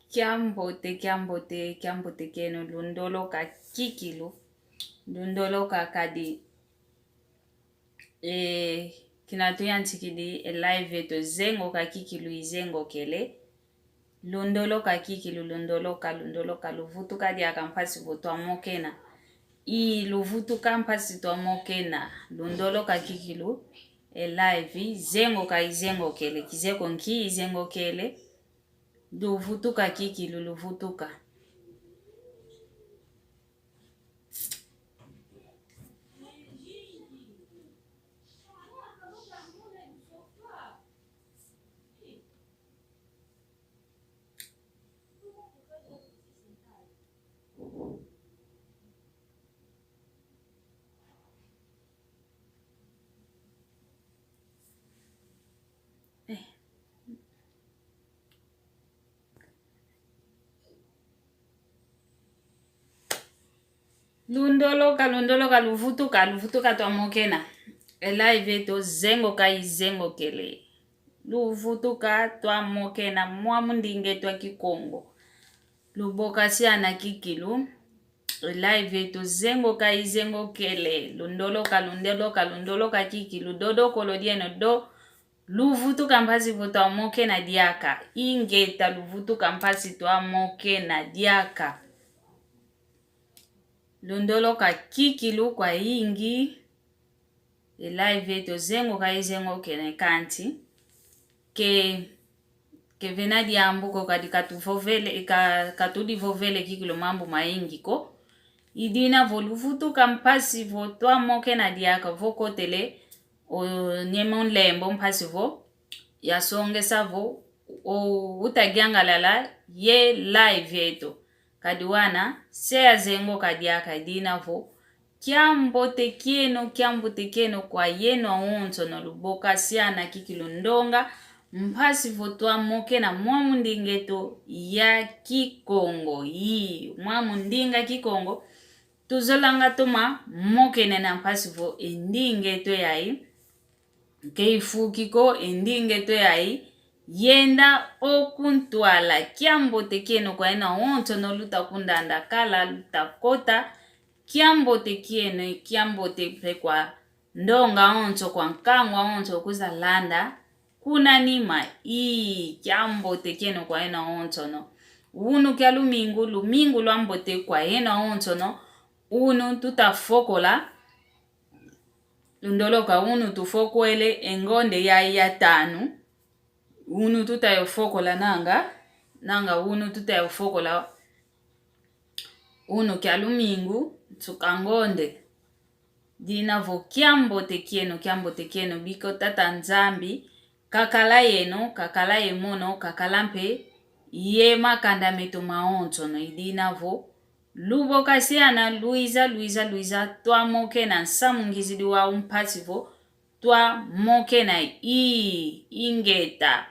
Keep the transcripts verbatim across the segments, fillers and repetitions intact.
Kiambote, kiambote, kiambote kieno, lundoloka kikilu, lundoloka kadi. E, kina tuyantikidi e live eto zengoka kikilu izengokele. Lundoloka kikilu, lundoloka, lundoloka, luvutuka diaka mpasi vo twamokena. I luvutuka mpasi twamokena, lundoloka kikilu, e live, zengoka izengokele, kizeko nki izengokele, luvutuka kikilu, luvutuka. Lundoloka, lundoloka, luvutuka, luvutuka twamokena. E live eto zengoka izengokele. Luvutuka twamokena mwamu ndinga eto a Kikongo. Lubokasiana kikilu. E live eto zengoka izengokele. Lundoloka, lundoloka, lundoloka kikilu. Dodokolo dieno do. Luvutuka mpasi vo twamokena diaka. Ingeta, luvutuka mpasi twamokena diaka. Lundoloka kikilu kwayingi. E live eto zengoka izengokele kanti ke, ke vena diambu ko, kadi katuvovele, ka, katudivovele kikilu mambu mayingi ko. I dina vo luvutuka mpasi vo twamokena diaka, vo kotele o Nyemo Nlembo mpasi vo yasongesa vo o utagiangalala ye live eto. Kadi wana se yazengoka diaka, i dina vo kiambote kieno, kiambote kieno kwa yeno awonsono, lubokasiana kikilu ndonga mpasi vo twamokena mwamu ndinga eto ya Kikongo. Ii, mwamu ndinga Kikongo tuzolanga toma mokenena mpasi vo e ndinga eto yayi ke ifuki ko, e ndinga eto yayi yenda o kuntwala. Kiambote kieno kwa yeno awonsono luta kundanda kala, luta kota. Kiambote kieno, kiambote mpe kwa ndonga awonso, kwa nkangu awonso kuza landa kuna nima. Ii, kiambote kieno kwa yeno awonsono. Unu kia lumingu, lumingu lwambote kwa yeno awonsono. Unu tuta fokola, lundoloka, unu tufokwele e ngonde yayi ya tanu. Unu tuta yo fokola nanga, nanga unu tuta yo fokola unu kia lumingu, nsuka ngonde. Dina vo kiambote kieno, kiambote kieno, biko Tata Nzambi kakala yeno, kakala ye mono, kakala mpe ye makanda meto mawonsono. I dina vo lubokasiana, luiza, luiza, luiza, twamokena nsamu ngizidi wau mpasi vo twamokena. Ii, ingeta.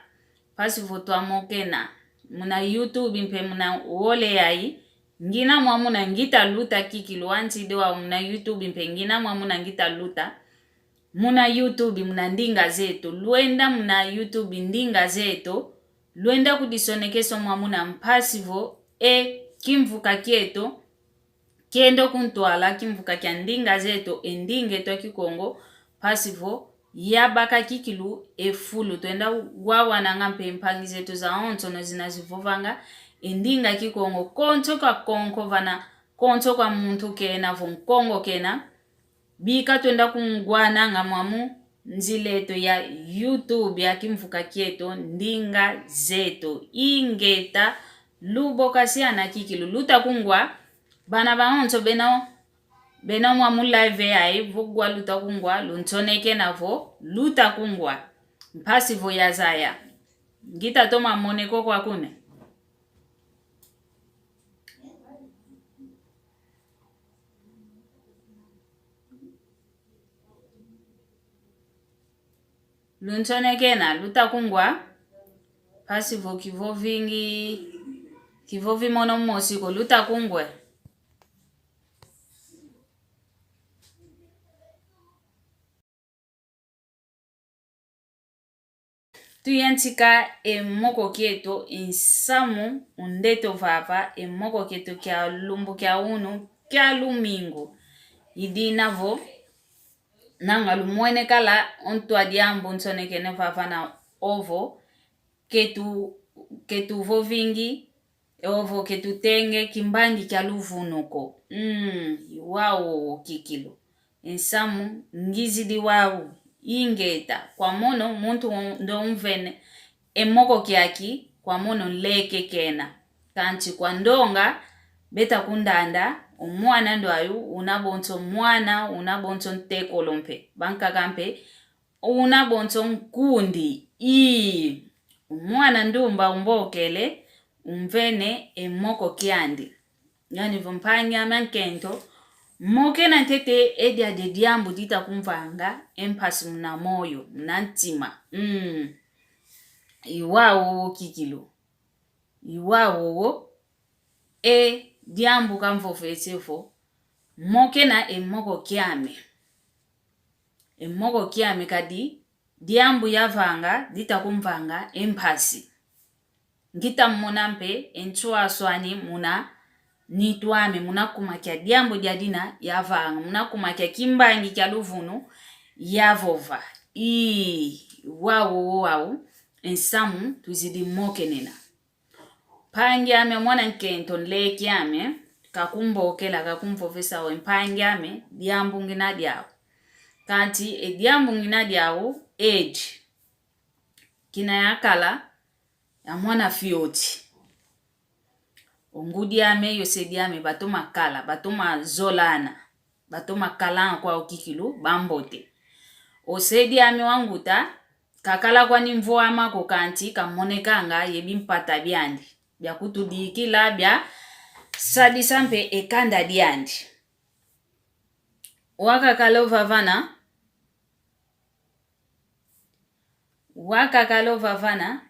Mpasi vo twamokena. Muna YouTube mpe muna wole yayi, ngina mwamuna ngita luta kikilu, anti de wau muna YouTube mpe ngina mwamuna ngita luta. Muna YouTube muna ndinga zeto. Lwenda muna YouTube ndinga zeto, lwenda kudisonekesa mwamuna mpasi vo e kimvuka kieto kienda o kuntwala, kimvuka kia ndinga zeto, e ndinga eto a Kikongo, mpasi vo yabaka kikilu e fulu. Twenda wawananga mpe mpangi zeto zawonsono zina zivovanga e ndinga Kikongo, konso kwa Konko vana, konso kwa muntu kena vo Nkongo kena. Bika twenda kungwananga mwamu nzila eto ya YouTube ya kimvuka kieto, ndinga zeto. Ingeta, lubokasiana kikilu, luta kungwa. Bana bawonso beno, beno mwamu live yayi, vo ngwa luta kungwa, lunsonekena vo luta kungwa. Mpasi vo yazaya. Ngita toma moneko kwa kune. Lunsonekena, luta kungwa. Mpasi vo kivovi ngi, kivovi mono mosi ko, luta kungwa. tuyantika e moko kieto, e nsamu undete vava, e moko kieto kia lumbu kia unu kia lumingu. I dina vo, nanga lumwene kala o ntu a diambu nsonekene vava na ovo, ke tu, ke tuvovingi, ovo ke tutenge kimbangi kia luvunu ko. Mm, i wau wowo kikilu. E nsamu ngizidi wau, ingeta, kwa mono muntu ndo umvene e moko kiaki, kwa mono nleke kena. Kanti kwa ndonga, beta kundanda, o mwana ndwayu, una bonso mwana, una bonso ntekolo mpe, bankaka mpe, una bonso nkundi. Ii, o mwana ndumba umbokele, umvene e moko kiandi. Yani vo mpangi ame a nkento, mokena ntete e diadi e diambu dita kumvanga e mpasi muna moyo, muna ntima. Mm. I wau wowo kikilu. I wau wowo, e diambu kamvovese vo, mokena e moko kiame. E moko kiame kadi, diambu yavanga, dita kumvanga e mpasi. Ngita mona mpe e nswaswani muna nitu ame, muna kuma kia diambu diadina yavanga, muna kuma kia kimbangi kia luvunu yavova. Ii, wau wowo wau, e nsamu tuzidi mokenena. Mpangi ame mwana nkento, nleki ame, kakumbokela, kakumvovesa vo, mpangi ame, diambu ngina diau. Kanti e diambu ngina diau, edi. Kina yakala ya mwana fioti. O ngudi ame, yo se diame, batoma kala, batoma zolana, batoma kalanga kwau kikilu bambote. O se diame wa mbuta, kakala kwani mvwama ko, kanti kamonekanga ye bimpata biandi, bia kutudikila, bia sadisa mpe e kanda diandi. Wakakala ovavana, wakakala ovavana,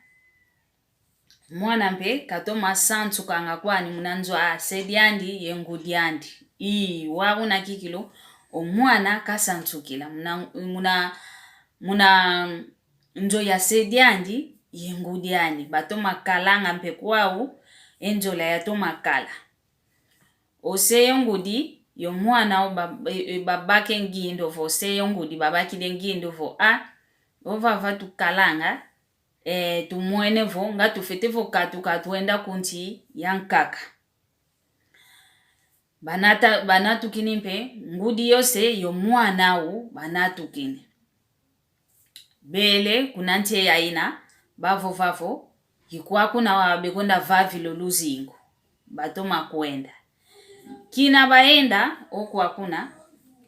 mwana mpe katoma sansukanga kwani muna nzo a se diandi ye ngudi andi. Ii, wau una kikilu, o mwana kasansukila muna, muna, muna nzo ya se diandi ye ngudi andi. Batoma kalanga mpe kwau, e nzola yatoma kala. O se yo ngudi, yo mwana o ba-, e, e, babake ngindu vo, o se yo ngudi babakidi ngindu vo, a, ovava tukalanga, e, tumwene vo nga tufwete vo katuka twenda ku nsi ya nkaka. Banata-, banatukini mpe ngudi yo se yo mwana u banatukini. Bele kuna nsi eyaina, bavova vo, i kwakuna wa bekwenda vavila o luzingu. Batoma kwenda. Kina bayenda, o kwakuna,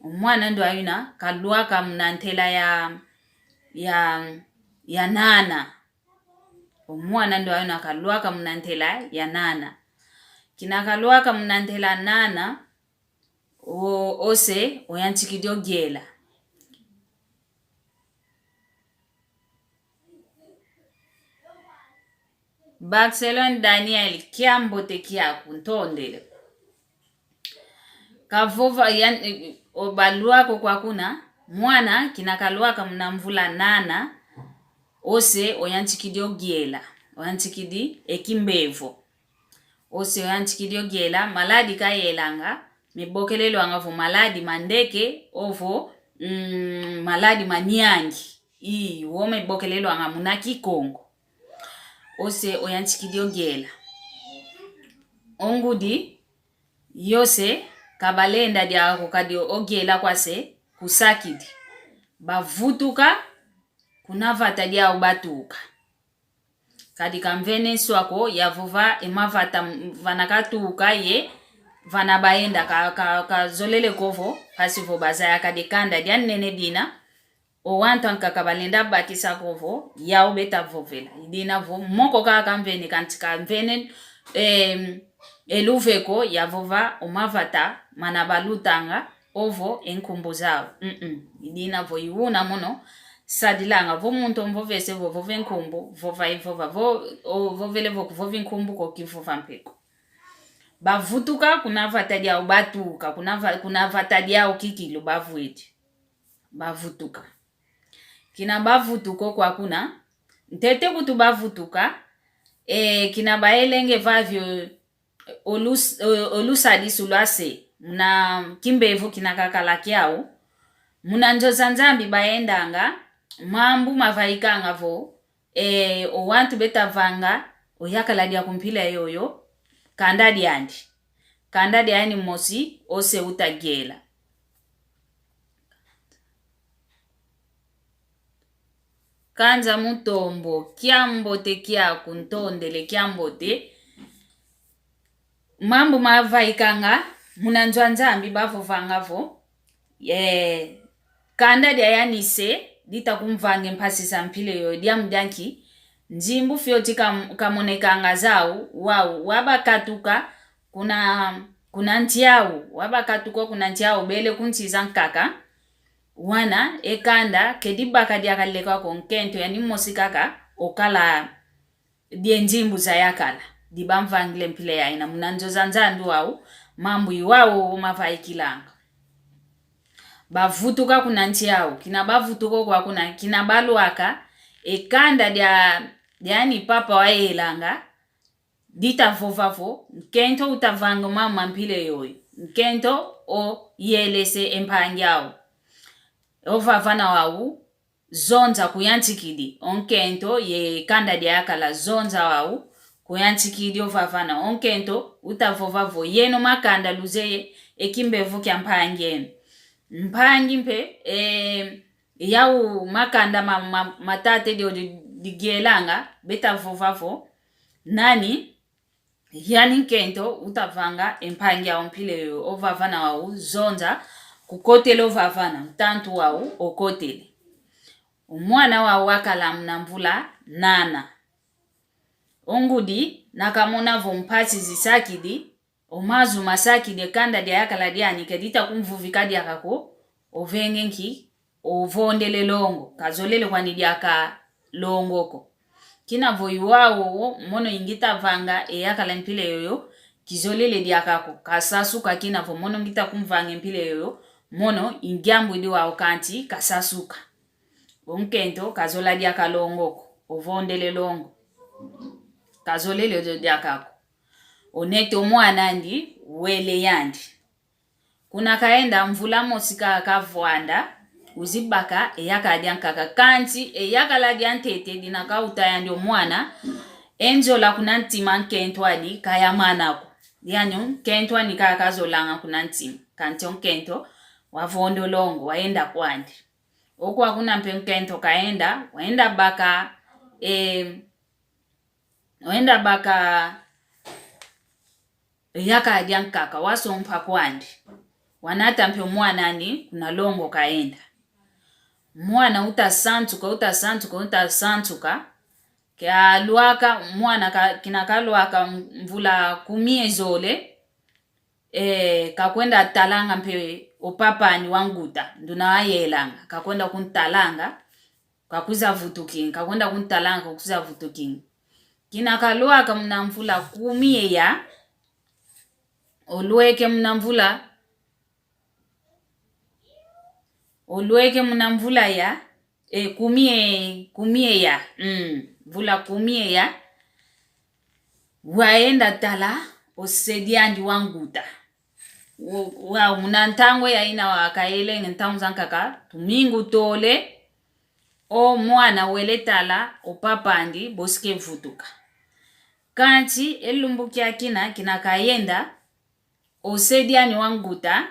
o mwana ndwayuna kalwaka muna ntela ya, ya, ya nana. O mwana ndwayuna kalwaka muna ntela ya nana. Kina kalwaka muna ntela nana, o, o se, oyantikidi o yela. Barcelone Daniel, kiambote kiaku, ntondele. Kavova, yan-, o balwaka o kwakuna, mwana, kina kalwaka muna mvula nana, o se, oyantikidi o yela, oyantikidi e kimbevo. O se oyantikidi o yela, maladi kayelanga, mebokelelwanga vo maladi ma ndeke, ovo, mm, maladi ma niangi. Ii, wo mebokelelwanga muna Kikongo. O se oyantikidi o yela. O ngudi, yo se, kabalenda diau ko kadi o yela kwa se, kusakidi. Bavutuka, kuna vata diau batuka. Kadi kamvene nswa ko, yavova e mavata m-, vana katuka ye, vana bayenda ka, ka, kazolele ko vo, mpasi vo bazaya kadi kanda dia nene dina, o wantu ankaka balenda bakisa ko vo, yau beta vovela. I dina vo, moko kaka kamvene, kanti kamvene, em, e luve ko, yavova o mavata mana balutanga, ovo e nkumbu zau. Mm-mm. I dina vo i una mono, sadilanga vo muntu omvovese vo vova e nkumbu, vova i vova, vo, ovovele vo kuvova i nkumbu ko kivova mpe ko. Bavutuka kuna vata diau batuka, kuna va-, kuna vata diau kikilu bavwidi. Bavutuka. Kina bavutuka o kwakuna, Ntete kutu bavutuka, e, kina baelenge vavio, o lus-, o, o lusadisu lwa se, muna kimbevo kina kakala kiau, muna nzo za Nzambi baendanga, mambu mavaikanga vo, e, o wantu beta vanga, o yakala dia ku mpila yoyo, kanda diandi. Kanda diani mosi, ose utagiela. Kanza Mutombo, kiambote kiaku, ntondele kiambote. Mambu mavaikanga muna nzo a Nzambi bavovanga vo, e, kanda dia yani se dita kumvange mpasi za mpila yoyo, diambu dia nki? Nzimbu fioti kam-, kamonekanga zau, wau wabakatuka kuna, kuna nsi au, wabakatuka kuna nsi au, bele ku nsi za nkaka. Wana e kanda ke dibaka diaka leka ko, nkento yani mosi kaka okala die nzimbu zayakala, di bamvangile mpila yayina muna nzo za Nzambi wau, mambu i wau mavaikilanga. Bavutuka kuna nsi au, kina bavutuka kwa kuna, kina balwaka, e kanda dia, diani papa wayelanga, dita vova vo, nkento uta vanga mama mpila yoyo, nkento oyelese e mpangi au. Ovavana wau, zonza kuyantikidi, o nkento ye kanda diayakala zonza wau, kuyantikidi ovavana, o nkento uta vova vo, yeno makanda luzeye e kimbevo kia mpangi eno. Mpangi mpe, e, yau makanda ma, ma, ma tata dio di, digielanga, beta vova vo, nani, yani nkento uta vanga e mpangi au mpila yoyo, ovavana wau zonza kukotele ovavana, ntantu wau okotele. O mwana wau wakala muna mvula nana. O ngudi nakamona vo mpasi zisakidi, o mazu masakidi, e kanda diayakala diani ke dita kumvuvika diaka ko, ovenge nki? Ovondele longo, kazolele kwani diaka longo ko. Kina vo i wau, mono ingita vanga e yakala mpila yoyo, kizolele diaka ko, kasasuka. Kina vo mono ngita kumvanga e mpila yoyo, mono ingiambwidi wau kanti kasasuka. O nkento kazola diaka longo ko, ovondele longo, kazolele diaka ko. Onete o mwana andi, wele yandi. Kuna kaenda mvula mosi ka kavwanda, uzibaka e yakala diankaka. Kanti e yakala diantete dina kauta yandi o mwana, e nzola kuna ntima nkento ani kayamana ko. Yani nkento ani kaka kazolanga kuna ntima. Kanti o nkento wavondo longo, waenda kwandi. Okwa kuna mpe nkento kaenda, waenda baka, e, waenda baka e yakala diankaka, wasompa kwandi. Wanata mpe o mwana ani kuna longo kaenda. Mwana uta sansuka, uta sansuka, uta sansuka. Kalwaka, mwana ka, kina kalwaka mvula kumi ye zole, e, kakwenda talanga mpe o papa ani wa nguta, nduna wayelanga, kakwenda kuntalanga, kakwiza vutukinga, kakwenda kuntalanga, kakwiza vutukinga. Kina kalwaka muna mvula kumi ye ya, olweke muna mvula, olweke muna mvula ya, e, kumi ye, kumi ye ya, mm, mvula kumi ye ya, waenda tala o se diandi wa nguta. Wa, wa, muna ntangu yayina wakayelenge ntangu zankaka, tumingu tole, o mwana wele tala o papa andi bosi kevutuka. Kanti e lumbu kiakina, kina kayenda, o se diani wa nguta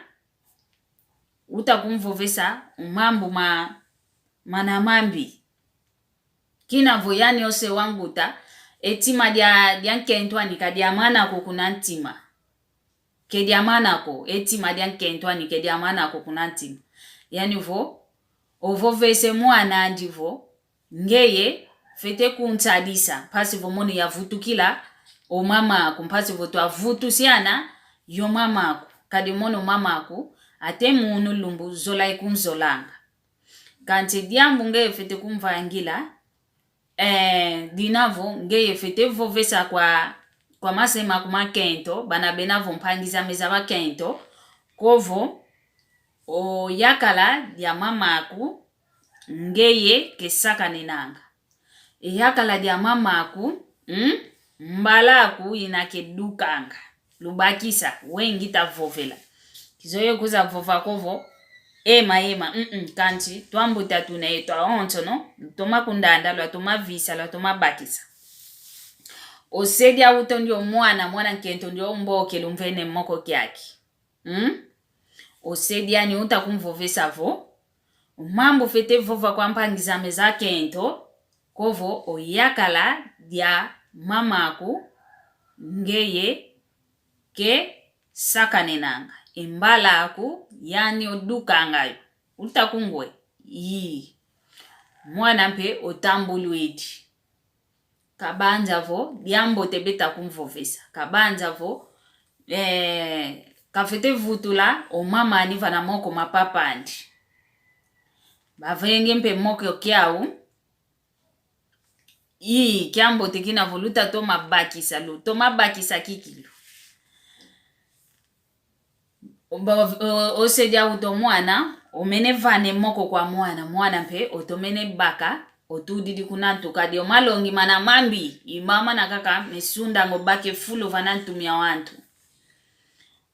uta kumvovesa o mambu ma, mana mambi. Kina vo yani o se wa nguta, e tima dia, dia nkento ani kadiamana ko kuna ntima. Kediamana ko, e tima dia nkento ani kediamana ko kuna ntima. Yani vo, ovovese mwana andi vo, ngeye fwete kunsadisa, mpasi vo mono yavutukila o mama aku, mpasi vo twavutusiana yo mama aku, kadi mono mama aku, ate munu lumbu zola ikunzolanga. Kanti diambu ngeye fwete kumvangila, eh, dina vo ngeye fwete vovesa kwa, kwa mase maku ma nkento, bana bena vo mpangi zame za bakento, ko vo, o yakala dia mama aku, ngeye ke sakaninanga. E yakala dia mamaku, mm? Mbalaku ina kedukanga. Lubakisa, we ngita vovela. Kizoyo kuza vova ko vo, ema, ema, mm, mm, kanti, twambuta tuna yetu awonso, no? Lutoma kundanda, lwatoma visa, lwatoma bakisa. Osedi awuto ndio mwana, mwana nkento ndio umboke lumvene moko kiaki. Mm? Osedi ani uta kumvovesa vo, o mambu fwete vova kwa mpangi zame za kento, ko vo o yakala dia mamaku, ngeye ke sakanenanga. E mbalaku, yani odukanga yo. Uta kungwe. Ii. Mwana mpe otambulwidi. Kabanza vo, diambote beta kumvovesa. Kabanza vo, eh, kafwete vutula o mama ani vana moko ma papa andi. Bavenge mpe moko kiau. Ii, kiambote kina vo luta toma bakisa, lutoma bakisa kikilu. Oba, o-, osedi awuto mwana, omene vane moko kwa mwana, mwana mpe otomene baka, otudidi kuna ntu kadi o malongi mana mambi, i mama na kaka mesundanga obake fulu vana ntu mia wantu.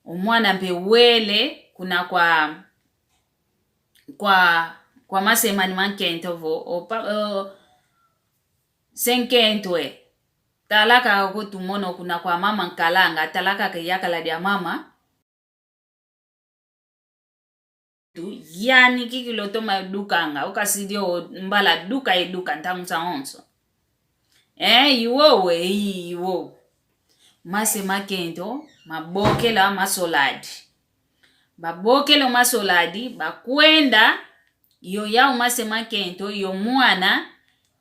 O mwana mpe wele kuna kwa, kwa, kwa mase mani ma nkento vo, opa, o, se nkento e. Tala kaka ko tumono kuna kwa mama nkalanga, tala kaka e yakala dia mama. Tu, yani kikilu otoma dukanga, okasidi o mbala duka eduka ntangu zawonso. Eh, iwowo, eh, iwowo. Mase ma kento, mabokela masoladi. Babokela masoladi, bakwenda, yo yau mase ma kento, yo mwana,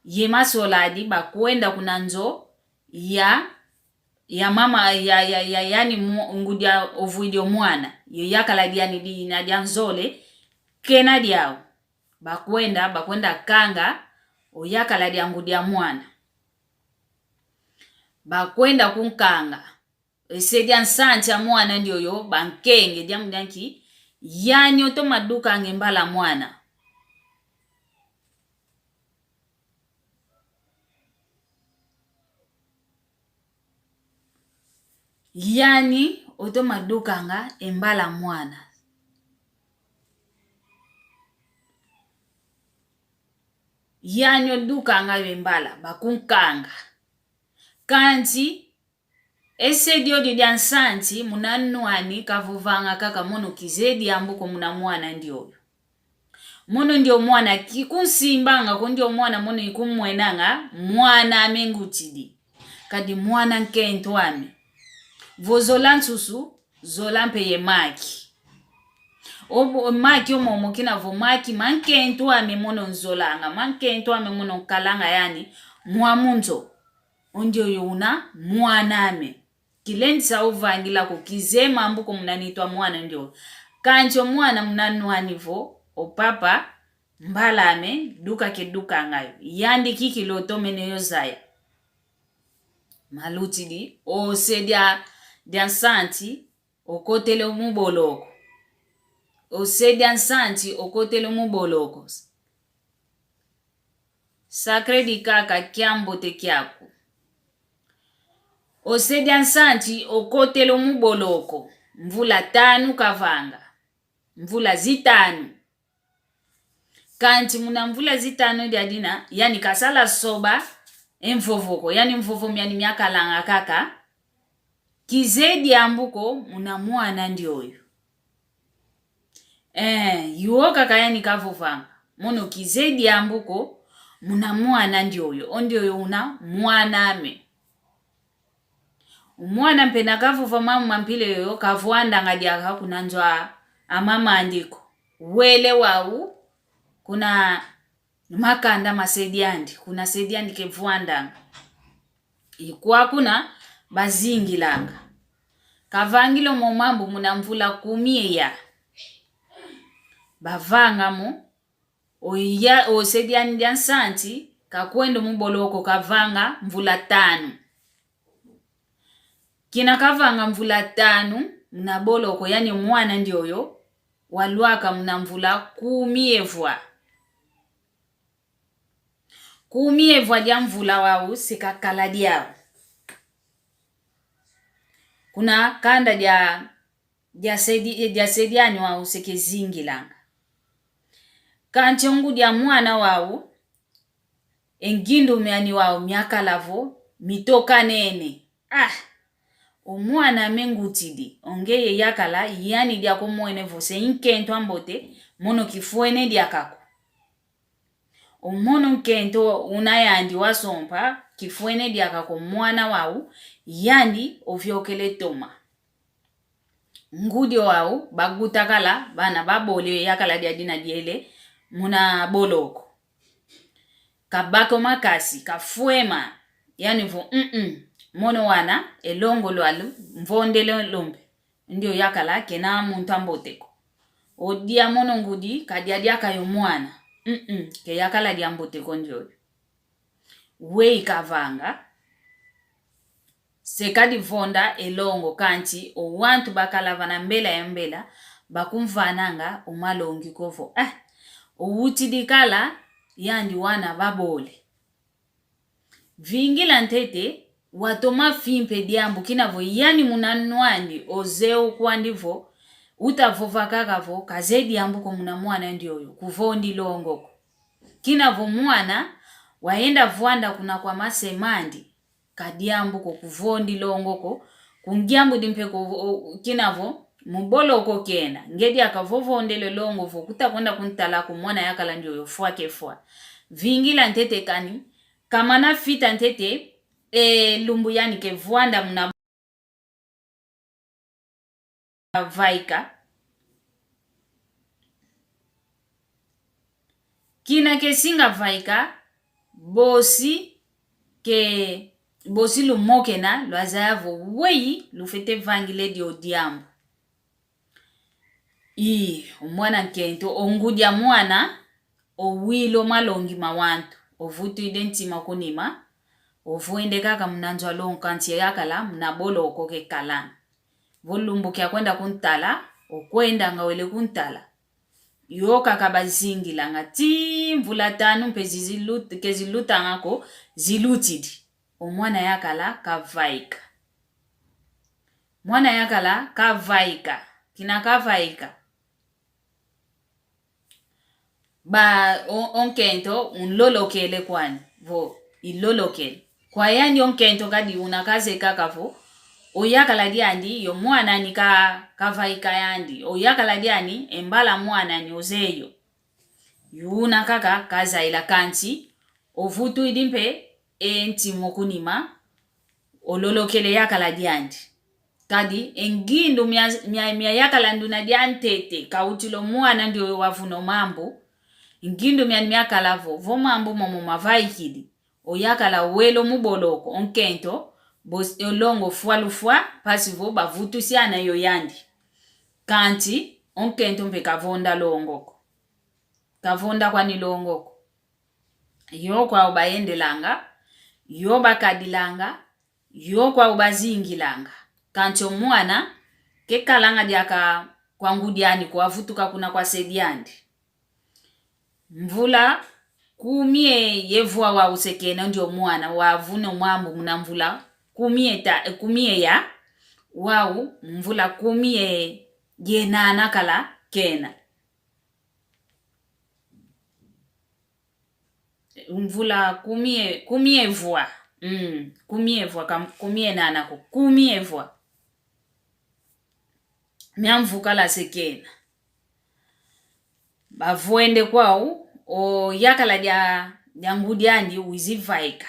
ye masoladi, bakwenda kuna nzo, ya, ya mama, ya, ya, ya, yani mu-, ngudi ovwidi o mwana, yo yakala diani dina dia nzole, kena diau. Bakwenda, bakwenda kanga, o yakala dia ngudi a mwana. Bakwenda kunkanga. E se dia nsanti a mwana ndioyo, bankenge, diambu dia nki, yani otoma dukanga e mbala mwana. Yani otoma dukanga e mbala mwana. Yani odukanga e mbala, bakunkanga. Kanti, e se diodio dia nsanti, muna nwa ani kavovanga kaka mono kizeye diambu ko muna mwana ndioyo. Mono ndio mwana kikunsimbanga ko, ndio mwana mono ikumwenanga, mwana ame ngutidi. Kadi mwana nkento ame. Vo zola nsusu, zola mpe ye maki. Obo, maki omomo kina vo maki, ma nkento ame mono nzolanga, ma nkento ame mono nkalanga yani, mwa mu nzo. O ndioyo una mwana ame. Kilendisa uvangila ko, kizeye mambu ko muna nitu a mwana ndioyo. Kanti o mwana muna nwa ani vo, o papa, mbala ame, duka kedukanga yo. Yandi kikilu otomene yo zaya. Malutidi, o se dia, dia nsanti, okotele mu boloko. O se dia nsanti, okotele mu boloko. Sacré dikaka kiambote kiaku. O se dia nsanti, okotele mu boloko. Mvula tanu kavanga. Mvula zitanu. Kanti muna mvula zitanu dia dina, yani kasala soba, e mvovo ko, yani mvovo miani miakalanga kaka, kizeye diambu ko muna mwana ndioyo. Eh, iwo kaka yani kavovanga, mono kizeye diambu ko muna mwana ndioyo, o ndioyo una mwana ame. Mwana mpe na kavova mambu ma mpila yoyo, kavwandanga diaka kuna nzo a, a mama andi ko. Wele wau, kuna makanda ma se diandi, kuna se diandi kevwandanga. Ikwa kuna bazingilanga. Kavangila mo mambu muna mvula kumi eya. Bavanga mo, oya, o se diani dia nsanti, kakwenda mu boloko kavanga mvula tanu. Kina kavanga mvula tanu, muna boloko, yani mwana ndioyo, walwaka muna mvula kumi evwa. Kumi ye vwa dia mvula wau se kakala diau. Kuna kanda dia, dia se di-, dia se diani wau se kezingilanga. Kansi o ngudi a mwana wau, e ngindu miani wau miakala vo mitokanene. Ah! O mwana me ngutidi, o ngeye yakala, yani diaka omwene vo se i nkento a mbote, mono kifwene diaka ko. O mono nkento una yandi wasompa, kifwene diaka ko, mwana wau, yandi oviokele toma. Ngudi wau, bagutakala, bana babole yakala dia dina diele, muna boloko. Kabaka o makasi, kafwema, yani vo, mm, mm, mono wana, e longo lwalu, mvondele lombe. Ndio yakala kena muntu a mbote ko. O dia mono ngudi, kadia diaka yo mwana. Mm-mm, ke yakala dia mbote ko ndioyo. Weyi kavanga, se kadivonda e longo kansi, o wantu bakala vana mbela ya mbela, bakumvananga o malongi ko vo. Eh, o wutidi kala, yandi wana babole. Vingila ntete, watoma fimpa e diambu kina vo yani muna nwandi, ozeye o kwandi vo, utavova kaka vo, kazeye diambu ko muna mwana ndioyo, kuvondi longo ko. Kina vo mwana, wayenda vwanda kuna kwa mase mandi, ka diambu ko, kuvondi longo ko, kungiambudi mpe ko, o, kina vo, mu boloko kena, ngeye diaka vovondele longo vo, kutakwenda kuntala ko mwana yakala ndioyo fwa ke fwa. Vingila ntete kani, kamana fita ntete, e lumbu yani kevwanda muna vaika. Kina kesinga vaika, bosi ke, bosi lumokena, lwazaya vo weyi, lufwete vangila dio diambu. Ii, o mwana nkento, o ngudi a mwana, owile o malongi ma wantu, ovutwidi e ntima kunima, ovwende kaka muna nzo a longo kansi yakala, muna boloko kekalanga. Vo lumbu kiakwenda kuntala, okwendanga wele kuntala. Yo kaka bazingilanga, ti mvula tanu mpe zizilut-, kezilutanga ko, zilutidi. O mwana yakala kavaika. Mwana yakala kavaika. Kina kavaika. Ba o-, o nkento unlolokele kwani, vo ilolokele. Kwa yandi o nkento kadi una kazeye kaka vo, o yakala diandi, yo mwana ni ka-, kavaika yandi. O yakala diani, e mbala mwana ni ozeye yo. Yuna kaka kazaila kansi, ovutwidi mpe e ntima kunima, ololokele yakala diandi. Kadi, e ngindu mia, mia, mia yakala nduna diantete, kawutila o mwana ndioyo wavuna o mambu, e ngindu miani miakala vo, vo mambu momo mavaikidi, o yakala wele o mu boloko, o nkento, bos-, o longo fwa lufwa, mpasi vo bavutusiana yo yandi. Kansi, o nkento mpe kavonda longo ko. Kavonda kwani longo ko. Yo kwau bayendelanga, yo bakadilanga, yo kwau bazingilanga. Kansi o mwana, kekalanga diaka kwa ngudi ani ko, avutuka kuna kwa se diandi. Mvula kumi ye, ye vwa wau se kena ndio mwana wavuna o mambu muna mvula kumi ye ta-, kumi ye ya, wau mvula kumi ye, ye nana kala kena. Mvula kumi ye, kumi ye vwa. Mm, kumi ye vwa, kam-, kumi ye nana ko, kumi ye vwa. Mia mvu kala se kena. Bavwende kwau, o yakala dia, dia ngudi andi wizi vaika.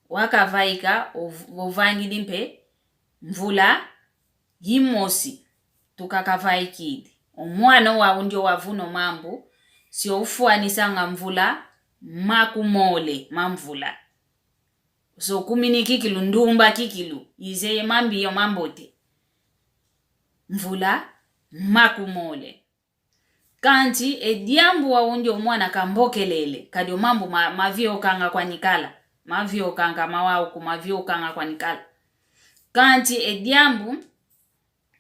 Waka vaika, o, ovangidi mpe mvula yimosi, tuka kavaikidi. O mwana wau ndio wavuna o mambu, sio ufwanisanga mvula makumole ma mvula. So kumi ni kikilu, ndumba kikilu, izeye mambi yo mambote. Mvula makumole. Kansi e diambu wau ndio mwana kambokelele, kadi o mambu ma-, maviokanga kwani kala. Maviokanga mawau ku maviokanga kwani kala. Kansi e diambu,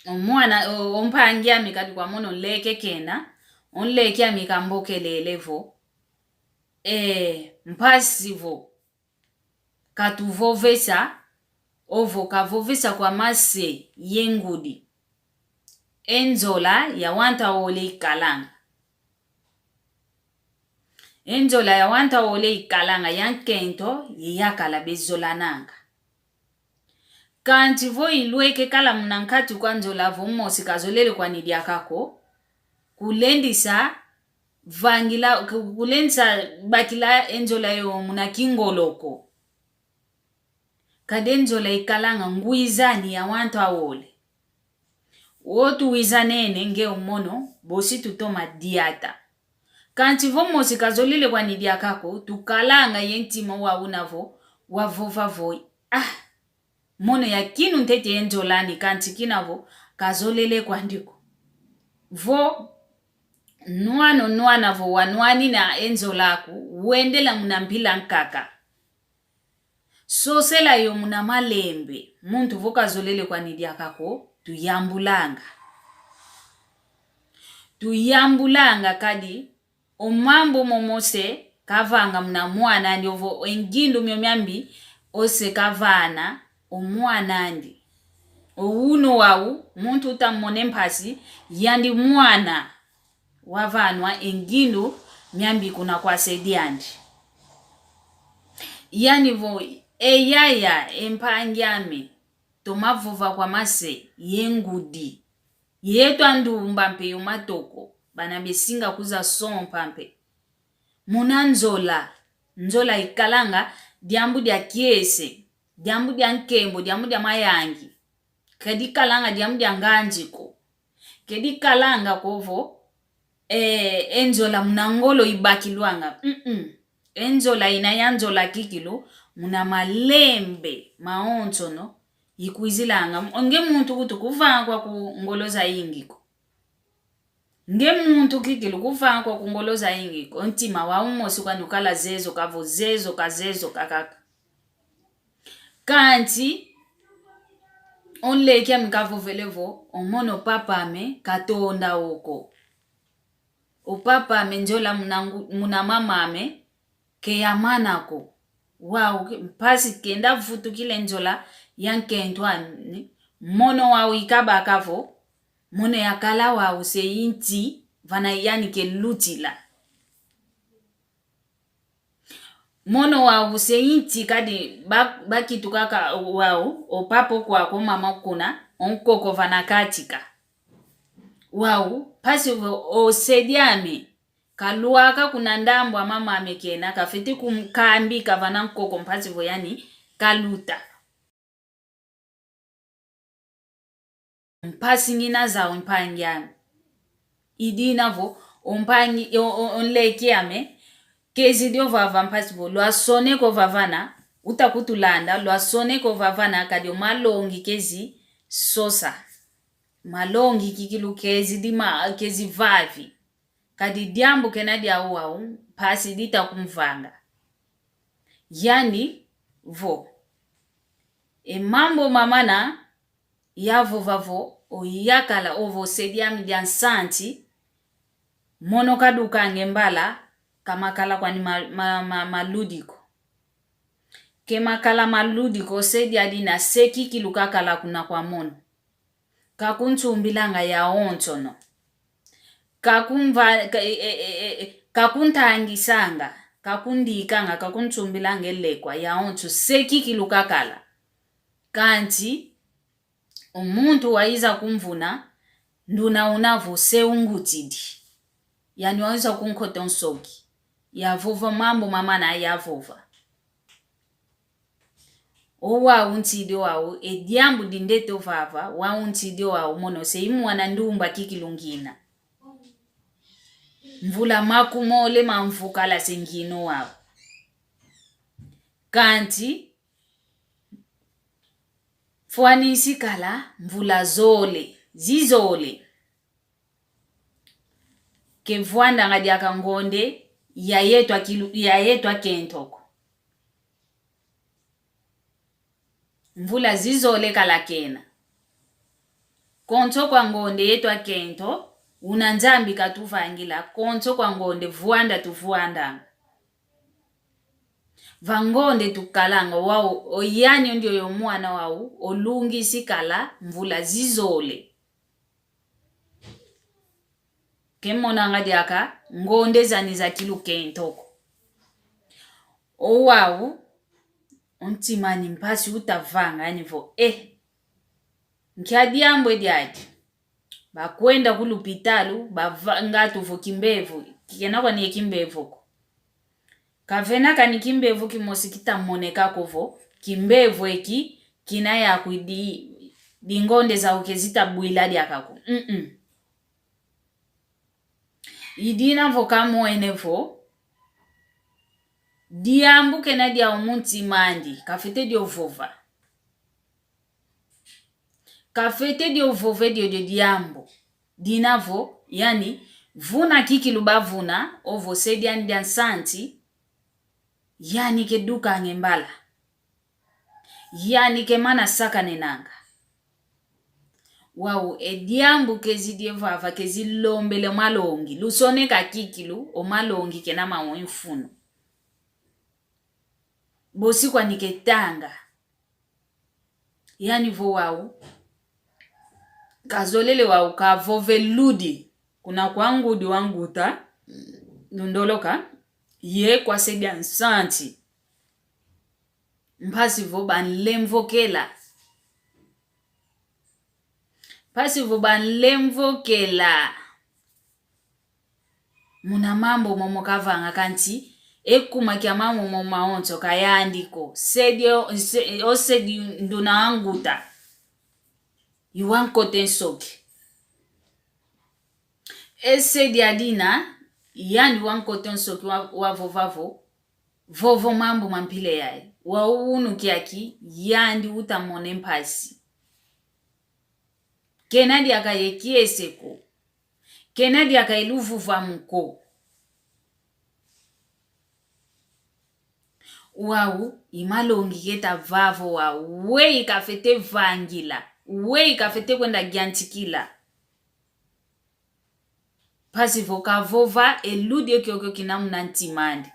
o mwana, o, o mpangi ami kadi kwa mono nleke kena, o nleke ami kambokelele vo. E, mpasi vo. katuvovesa, ovo kavovesa kwa mase ye ngudi. E nzola ya wantu awole ikalanga. E nzola ya wantu awole ikalanga ya nkento ye yakala bezolananga. Kansi vo ilweke kala muna nkati kwa nzola vo mosi kazolele kwani diaka ko, kulendisa vangila, ku-, kulendisa bakila e nzola yo muna kingolo ko. Kadi e nzola ikalanga ngwizani ya wantu awole. Wo tuwizanene nge o mono, bosi tutoma diata. Kansi vo mosi kazolele kwani diaka ko, tukalanga ye ntima wau una vo, wavova vo, ah, mono ya kinu ntete ye nzola ani, kansi kina vo, kazolele kwandi ko. Vo, nwana o nwana vo wanwanina e nzola aku, wendela muna mpila nkaka. Sosela yo muna malembe, muntu vo kazolele kwani diaka ko, tuyambulanga. Tuyambulanga kadi, o mambu momo se kavanga muna mwan'andi, ovo e ngindu mio miambi ose kavana o mwan'andi. O unu wau, muntu uta mone mpasi, yandi mwana wavanwa e ngindu miambi kuna kwa se diandi. Yani vo, e yaya, e mpangi ame, toma vova kwa mase ye ngudi. Yeto andumba mpe yo matoko, bana besinga kuza sompa mpe. Muna nzola, nzola ikalanga diambu dia kiese, diambu dia nkembo, diambu dia mayangi. Kadi ikalanga diambu dia nganzi ko. Kadi ikalanga ko vo, eh, e nzola muna ngolo ibakilwanga. Mm-mm. E nzola ina ya nzola kikilu, muna malembe mawonsono ikwizilanga. Nge muntu kutu kuvanga kwaku ngolo zayingi ko. Nge muntu kikilu kuvanga kwaku ngolo zayingi ko. Ntima wau mosi kwani ukala zezo ka vo zezo ka zezo ka kaka. Kansi, o nleke ame kavovele vo, o mono papa ame katonda o ko. O papa ame nzola muna ngu-, muna mama ame, ke yamana ko. Wau ke, mpasi kenda vutukila e nzola ya nkento ame, mono wau ikabaka vo, mono yakala wau se inti, vana yani ke lutila. Mono wau se inti kadi ba-, bakituka ka wau, o papa kwaku, o mama kuna, o nkoko vana katika. Wau, mpasi vo o se diame, kalwaka kuna ndambu a mama ame kena, kafwete kum-, kambika vana nkoko mpasi vo yani, kaluta. Mpasi ngina zau mpangi ame. I dina vo, o mpangi, o, o, o nleke ame, kezidi ovava mpasi vo, lwasoneka ovavana, uta kutulanda, lwasoneka ovavana, kadi o malongi kezi sosa. Malongi kikilu kezidi ma-, kezi vavi. Kadi diambu kena diau wau, mpasi dita kumvanga. Yani vo, e mambu mamana yavova vo, o yakala ovo se diame dia nsanti, mono kadukange mbala, ka makala kwani ma-, ma-, ma-, maludi ko. Ke makala maludi ko, se diadi na se kikilu kakala kuna kwa mono. Kakunsumbilanga yawonsono. Kakumva-, ka-, e, e, e, e, e, kakuntangisanga, kakundikanga, kakunsumbilanga e lekwa yawonso, se kikilu kakala. Kansi, o muntu waiza kumvuna, nduna una vo se ungutidi. Yani waiza kunkota o nsoki. Yavova mambu mamana yavova. O wau ntidi wau, e diambu dindete ovava, wau ntidi wau, mono se i mwana ndumba kikilu ngina. Mvula makumole ma mvu kala se ngina o wau. Kansi, fwanisi kala mvula zole, zizole. Ke vwandanga diaka ngonde ya yeto a kilu-, ya yeto a kento ko. Mvula zizole kala kena. Konso kwa ngonde yeto a kento, una Nzambi katuvangila, konso kwa ngonde vwanda tuvwandanga. Va ngonde tukalanga wau, o yani ondi oyo mwana wau, olungisi kala mvula zizole. Kemonanga diaka ngonde zani za kilukento ko. O wau, o ntima ani mpasi utavanga, yani vo, eh, nkia diambu edi adi? Bakwenda ku lupitalu, bava-, ngatu vo kimbevo, kikena kwani ye kimbevo ko. Kavena kani kimbevo kimosi kitamoneka ko vo, kimbevo eki, kina yaku di, dingonde zau ke zitabwila diaka ko. Mm-mm. I dina vo kamwene vo, diambu kena diau mu ntima andi, kafete dio vova. Kafete dio vova e diodio diambu. Dina vo, yani, vuna kikilu bavuna, ovo se diani dia nsanti, yani kedukanga e mbala. Yani kemana sakanenanga. Wau, e diambu kezidi e vava, kezilombele o malongi. Lusoneka kikilu, o malongi kena mau e mfunu. Bosi kwani ketanga. Yani vo wau, kazolele wau kavova e ludi kuna kwa ngudi wa nguta, lundoloka, ye kwa se dia nsanti. Mpasi vo banlemvokela. Mpasi vo banlemvokela. Muna mambu momo kavanga kanti, e kuma kia mambu momo mawonso ka yandi ko. Se dio, se, o se di nduna wa nguta. I wa nkote nsoki. E se dia dina, yani wa nkote nsoki wa, wavova vo, vovo mambu ma mpila yayi. Wau unu kiaki, yandi utamona e mpasi. Kena diaka ye kiese ko. Kena diaka ye luvuvamu ko. Wau, i malongi keta vava wau. Weyi kafete vangila. Weyi kafete kwenda yantikila. Mpasi vo kavova e ludi e kiokio kina muna ntima andi.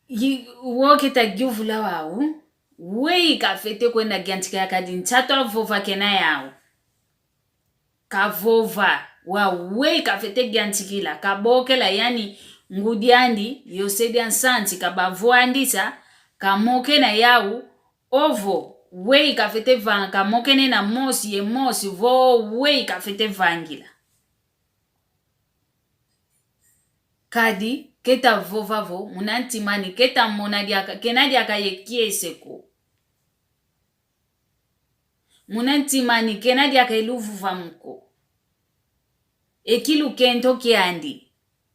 Yi-, wo keta yuvula wau, weyi kafete kwenda yantika ya kadi nsatu avova kena yau. Kavova, wau weyi kafete yantikila, kabokela yani ngudi andi, yo se dia nsanti, kabavwandisa, kamokena yau, ovo, weyi kafete vanga, kamokena na mosi, ye mosi, vo, weyi kafete vangila. Kadi, keta vova vo, muna ntima ani, keta mona diaka, kena diaka ye kiese ko. Muna ntima ani, kena diaka ye luvuvamu ko. E kilukento kiandi.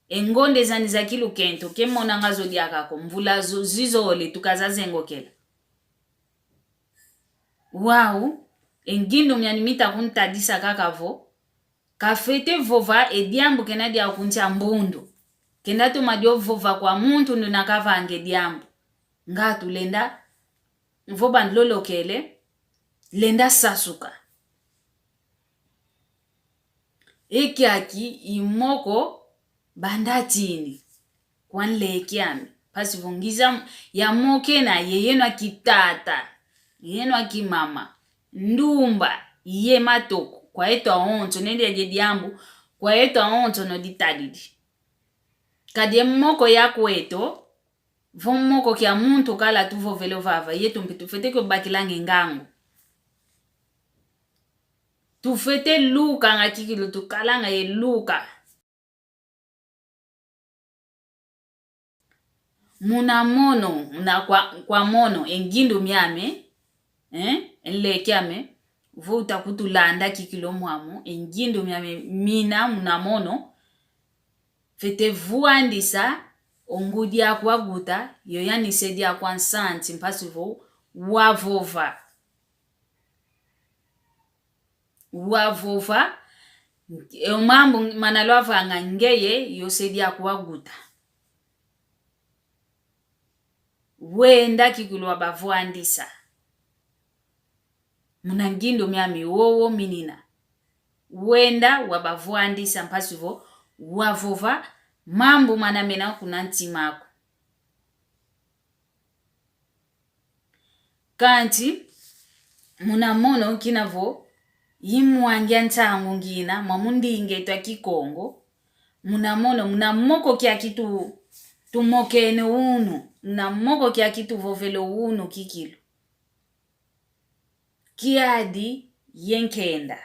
E ngonde zani za kilukento, kemonanga zo diaka ko, mvula zo, zizole tuka zazengokela. Wau, e ngindu miani mita kuntadisa kaka vo, kafete vova e diambu kena dia kuntia mbundu. Kenda toma dio vova kwa muntu nduna kavanga e diambu. Ngatu lenda, vo banlolokele, lenda sasuka. E kiaki i moko bandatini kwa nleki ame. Mpasi vo ngiza yamokena ye yeno a kitata, yeno a kimama, ndumba, ye matoko, kwa yeto awonso, nende yadie diambu, kwa yeto awonso no ditadidi. Kadi e moko ya kweto, vo moko kia muntu kala tuvovele vava, yeto mpe tufete kubakilanga e ngangu. Tufete lukanga kikilu tukalanga ye luka. Muna mono, muna kwa, kwa mono, e ngindu miame, eh, e nleki ame, vo uta kutulanda kikilu mwamo, e ngindu miame mina muna mono, fete vwandisa o ngudi aku wa guta, yo yani se diaku wa nsanti mpasi vo wavova. Wavova, e mambu mana lwavanga ngeye, yo se diaku wa guta. Wenda kikilu wabavwandisa. Muna ngindu miami wowo minina. Wenda wabavwandisa mpasi vo wavova mambu mana mena kuna ntima aku. Kanti muna mono kina vo imwangia nsangu ngina mwa mundinga eto a Kikongo, muna mono, muna moko kiaki tu, tumokene unu, muna moko kiaki tuvovele unu kikilu. Kiadi ye nkenda.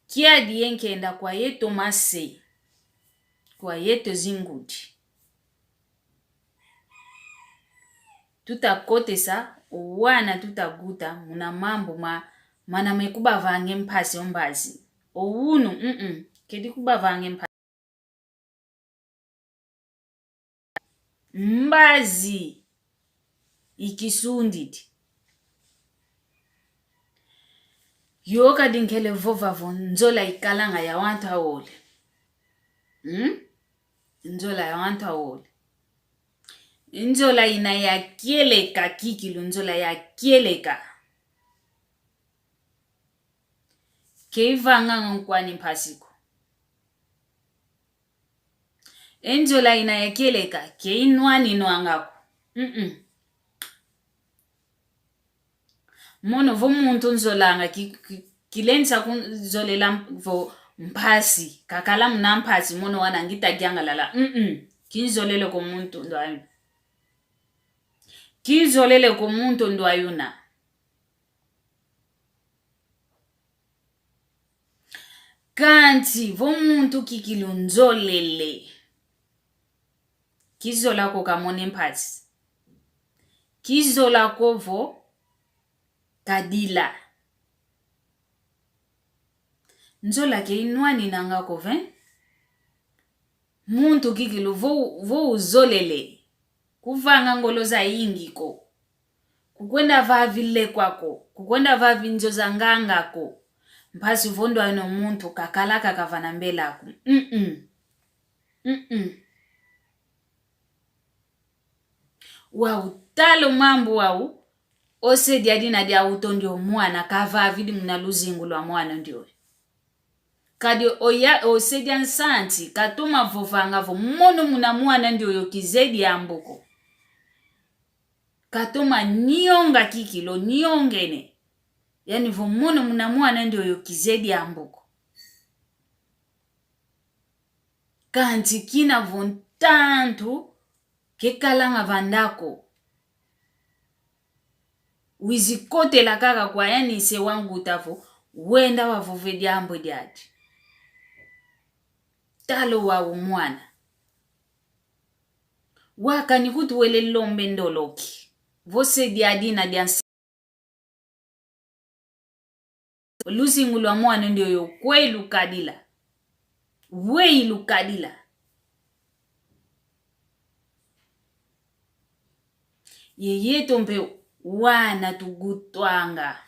Kiadi ye nkenda kwa yeto mase, kwa yeto zingudi. Tutakotesa wana tutaguta muna mambu ma, mana mekubavange mpasi o mbazi. O unu, mm, kedi kubavange mpasi. Mbazi ikisundidi. Yo kadi nkele vova vo nzola ikalanga ya wantu awole. Hmm? Nzola ya wantu awole. Nzola ina ya kieleka kikilu, nzola ya kieleka. Ke ivanganga nkwani mpasi ko. E nzola ina ya kieleka, ke inwani nwanga ko. Mm-mm. Mono vo muntu nzolanga ki, ki, kilendisa kunzolela vo mpasi, kakala muna mpasi, mono wana ngita diangalala. Mm-mm. Kinzolele ko muntu ndwayu. Kinzolele ko muntu ndwayu na. Kanti vo muntu kikilu nzolele, kizola ko kamone mpasi. Kizola ko vo kadila. Nzola ke inwaninanga ko ve. Muntu kikilu vo, vo uzolele. Kuvanga ngolo zayingi ko. Kukwenda vavi lekwa ko, kukwenda vavi nzo za nganga ko. Mpasi vo ndwayu na muntu kakala kaka vana mbela aku. Mm-mm. Mm-mm. Wau tala o mambu wau, o se dia dina dia utondi o mwana kavavidi muna luzingu lwa mwana ndioyo. Kadi oya, o se dia nsanti katoma vovanga vo mono muna mwana ndioyo kize diambu ko. Katoma nionga kikilu, niongene. Yani vo mono muna mwana ndioyo kize diambu ko. Kanti kina vo ntantu kekalanga vanda ko. Wizi kotela kaka kwa yani se wanguta vo wenda wavove diambu diadi. Tala o wau mwana. Wakani kutu wele lombe ndoloki. Vo se dia dina dia nsi. Luzingu lwa mwana ndioyo kwe ilukadila. We ilukadila. Ye yeto mpe wana tugutwanga.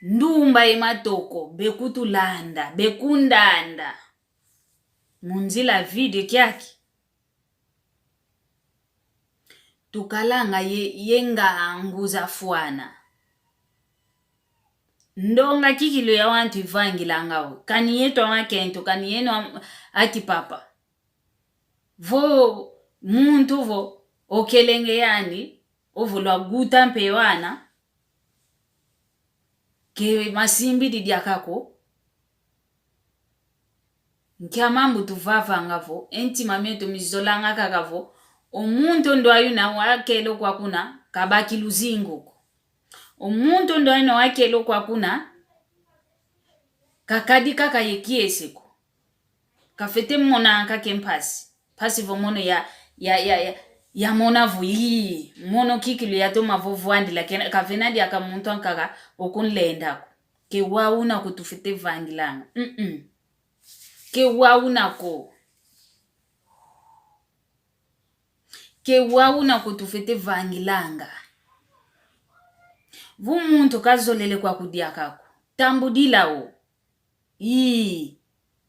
Ndumba ye matoko, bekutulanda, bekundanda. Mu nzila vide kiaki. Tukalanga ye, ye ngangu zafwana. Ndonga kikilu ya wantu ivangilanga o. Kani yeto amakento, kani yeno am-, akipapa. Vo muntu vo okelenge yani, ovo lwaguta mpe wana, ke masimbidi diaka ko. Nkia mambu tuvavanga vo, e ntima mieto mizolanga kaka vo, o muntu ndwayu na wakelo kwa kuna, kabaki luzingu ko. O muntu ndwayu na wakelo kwa kuna, kakadi kaka ye kiese ko. Kafete mona kaka e mpasi. Mpasi vo mono ya, ya, ya, ya, yamona vo ii, mono kikilu yatoma vo vwandila, kena, kavena diaka muntu ankaka okunlenda ko. Ke wau una ko tufete vangilanga. Mm-mm. Ke wau una ko. Ke wau una ko tufete vangilanga. Vo muntu kazolele kwaku diaka ko. Tambudila o. Ii,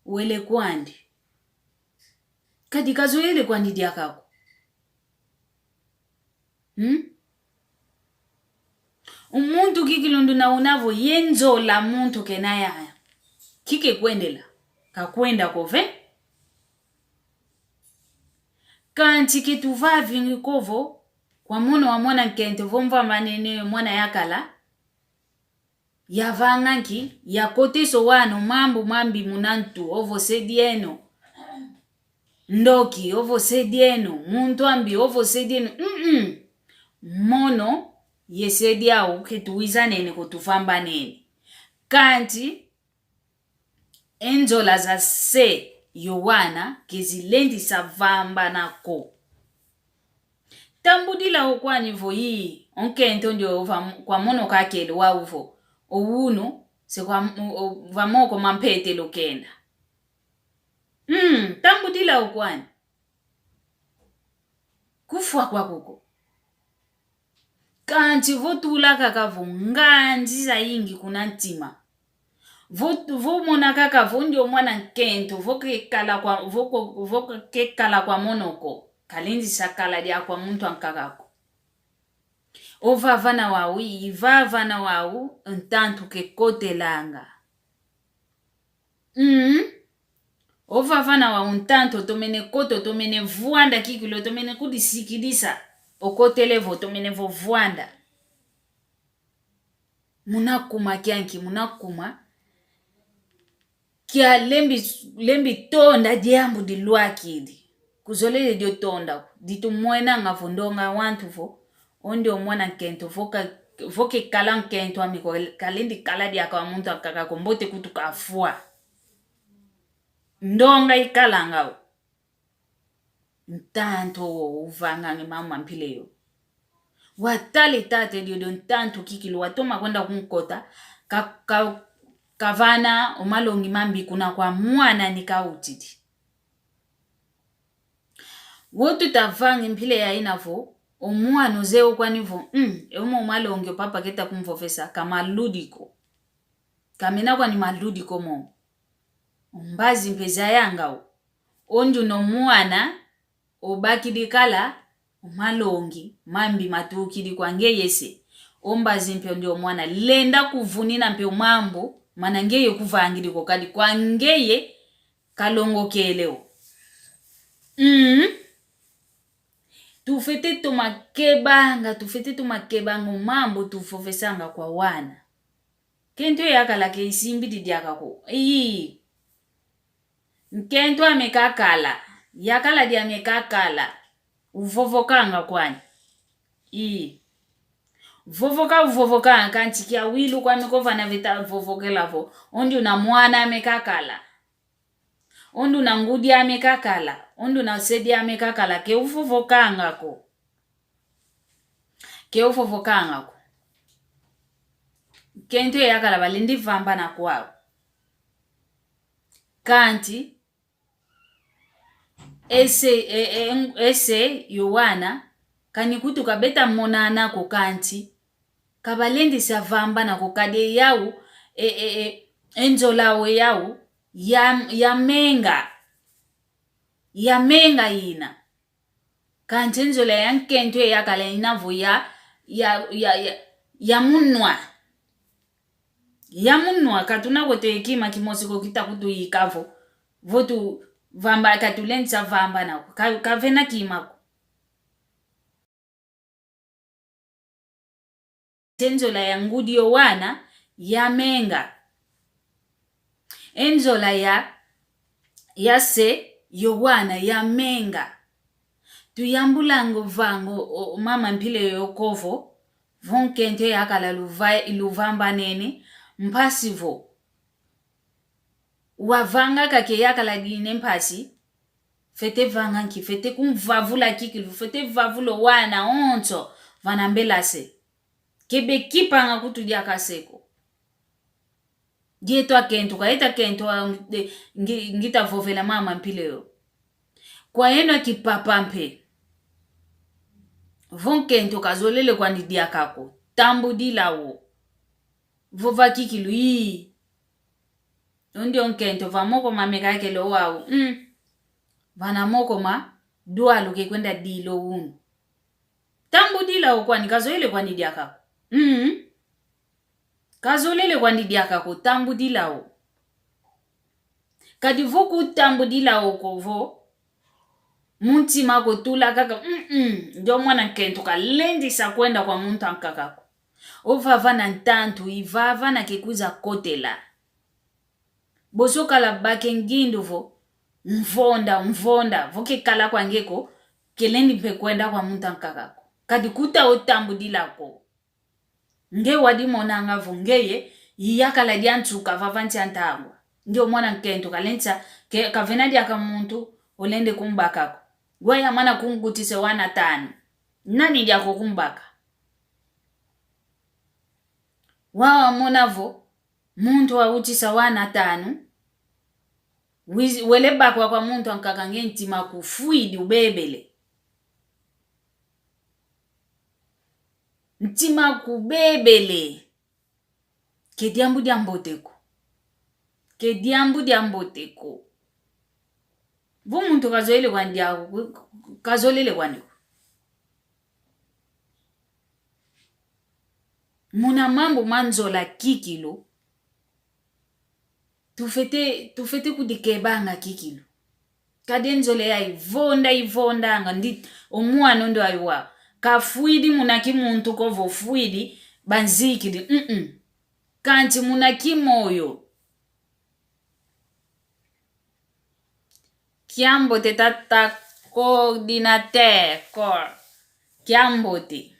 wele kwandi. Kadi kazoele kwandi diaka ko. Hmm? Umuntu kikilu nduna una vo ye nzola muntu kena yaya. Kike kwendela. Kakwenda ko ve. Kanti ke tuvavingi ko vo, kwa mono wa mwana nkento vo mvambanene mwana yakala, yavanga nki, yakotesa o wana o mambu mambi muna ntu, ovo sedieno. Ndoki, ovo sedieno. Muntu ambi, ovo sedieno. Mm-mm. Mono, ye sedi au, ke tuwizanene ko tuvambanene. Kanti, e nzola za se yo wana ke zilendisa vambana ko. Tambudila o kwani vo yi, o nkento ndio va, kwa mono kakele wau vo, o unu, se kwa, o, o, va moko ma mpete lukenda. Mm, tambudila o kwani. Kufwa kwaku ko. Kanti vo tula kaka vo nganzi zayingi kuna ntima. Vo, vo mona kaka vo ndio mwana nkento, vo kekala kwa, vo ko, vo kekala kwa mono ko. Kalendisa kala diaka kwa muntu ankaka ko. O vavana wau, i vavana wau, ntantu kekotelanga. Mm. O vavana wau ntantu otomene kota, otomene vwanda kikilu, otomene kudisikidisa. Okotele vo, otomene vo vwanda. Muna kuma kianki, muna kuma. Kia lembi, lembi tonda diambu dilwakidi. Kuzolele dio tonda ko. Ditumwenanga vo ndonga wantu vo. O ndio mwana nkento vo ka, vo kekala nkento ame ko, kalendi kala diaka wa muntu ankaka ko, mbote kutu kafwa. Ndonga ikalanga o. Ntantu o uvanganga e mama mpila yo. Watala e tata diodio ntantu kikilu watoma kwenda kunkota, ka, ka, kavana o malongi mambi kuna kwa mwana ni kautidi. Wo tutavanga e mpila yayina vo, o mwana ozeye o kwani vo, mm, e omo o malongi o papa keta kumvovesa, ka maludi ko. Kamena kwani maludi ko momo. O mbazi mpe zayanga o. O nduna o mwana, obakidi kala, o malongi mambi matukidi kwa ngeye se. O mbazi mpe o ndio mwana lenda kuvunina mpe o mambu, mana ngeye kuvangidi ko kadi kwa ngeye kalongokele o. Mm. Tufwete toma kebanga, tufwete toma kebanga o mambu tuvovesanga kwa wana. Nkento yakala ke isimbidi diaka ko. Ii. Nkento ame kakala. Yakala diame kakala. Uvovokanga kwani. Ii. Vovoka uvovokanga kanti kia wilu kwame ko vana veta vovokela vo. O nduna mwana ame kakala. O nduna ngudi ame kakala. O nduna sedi ame kakala. Ke uvovokanga ko. Ke uvovokanga ko. Nkento yakala balendi vambana kwau. Kanti, ese, e, e, ese, yo wana, kani kutu kabeta monana ko kanti, kabalendisa vambana ko kadi yau, e, e, e, e nzola au yau, ya, ya menga. Ya menga ina. Kanti nzola ya nkento e yakala ina vo ya, ya, ya, ya, ya munwa. Ya munwa, ka tuna kweto e kima kimosi ko kita kutuyika vo. Vo tuvamba, ka tulendisa vambana ko. Ka, kavena kima ko. E nzola ya ngudi yo wana ya menga. E nzola ya, ya se yo wana ya menga. Tuyambulanga o vangu o, o mama mpila yo kovo, vo nkento yakala luva, luvambanene, mpasi vo. Wavanga kake yakala dine mpasi, fwete vanga nki, fwete kumvavula kikilu, fwete vavula o wana onso, vana mbela se. Ke bekipanga kutu diaka se ko. Dieto akento, ka eta kento a, e, ngi, ngita vovela mama mpila yo. Kwa eno akipapa mpe. Vo nkento kazolele kwani diaka ko. Tambudila o. Vova kikilu ii. O ndio nkento va moko mame kakele o wau. Mm. Vana moko ma, dualu kekwenda dila o unu. Tambudila o kwani, kazolele kwani diaka ko. Mm. Kazolele kwani diaka ko, tambudila o. Kadi vo kutambudila o ko vo, mu ntima ko tula kaka, mm-mm, ndio mwana nkento kalendi sa kwenda kwa muntu ankaka ko. Ovava na ntantu, ivava na kekwiza kotela. Boso kala bake ngindu vo, mvonda, mvonda, vo kekala kwa nge ko, kelendi mpe kwenda kwa muntu ankaka ko. Kadi kuta otambudila ko. Nge wadimonanga vo ngeye, iyakala dia nsuka vava nsi a ntangwa. Nge o mwana nkento kalendi sa, ke, kavena diaka muntu, olende kumbaka ko. Waya mana kungutisa wana tanu. Nani diaka kumbaka? Wawa mona vo, muntu wautisa wana tanu, wiz-, wele bakwa kwa muntu ankaka nge ntima kufwidi ubebele. Ntima kubebele. Ke diambu dia mbote ko. Ke diambu dia mbote ko. Vo muntu kazolele kwandi diaka ko, kazolele kwandi ko. Muna mambu ma nzola kikilu. Tufwete, tufwete kudikebanga kikilu. Kadi e nzola yayi vonda ivondanga, ndi o mwana ondo ayi wa. Kafwidi muna kimuntu ko vo fwidi, banzikidi. Mm-mm. Kansi muna kimoyo. Kiambote tata coordinateur, cor. Kiambote.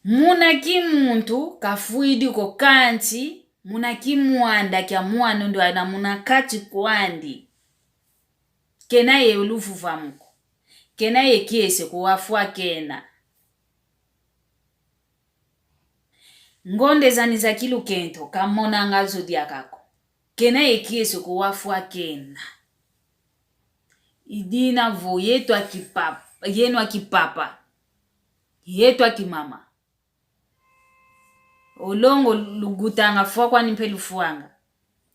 Muna kimuntu kafwidi ko kansi, muna kimwanda kia mwana ondo ayi na muna kati kwandi. Kena ye luvuvamu ko. Kena ye kiese ko, wafwa kena. Ngonde zani za kilukento, kamonanga zo diaka ko. Kena ye kiese ko, wafwa kena. I dina vo yeto a kipap-, yeno a kipapa. Yeto a kimama. O longo lugutanga, fwa kwani mpe lufwanga.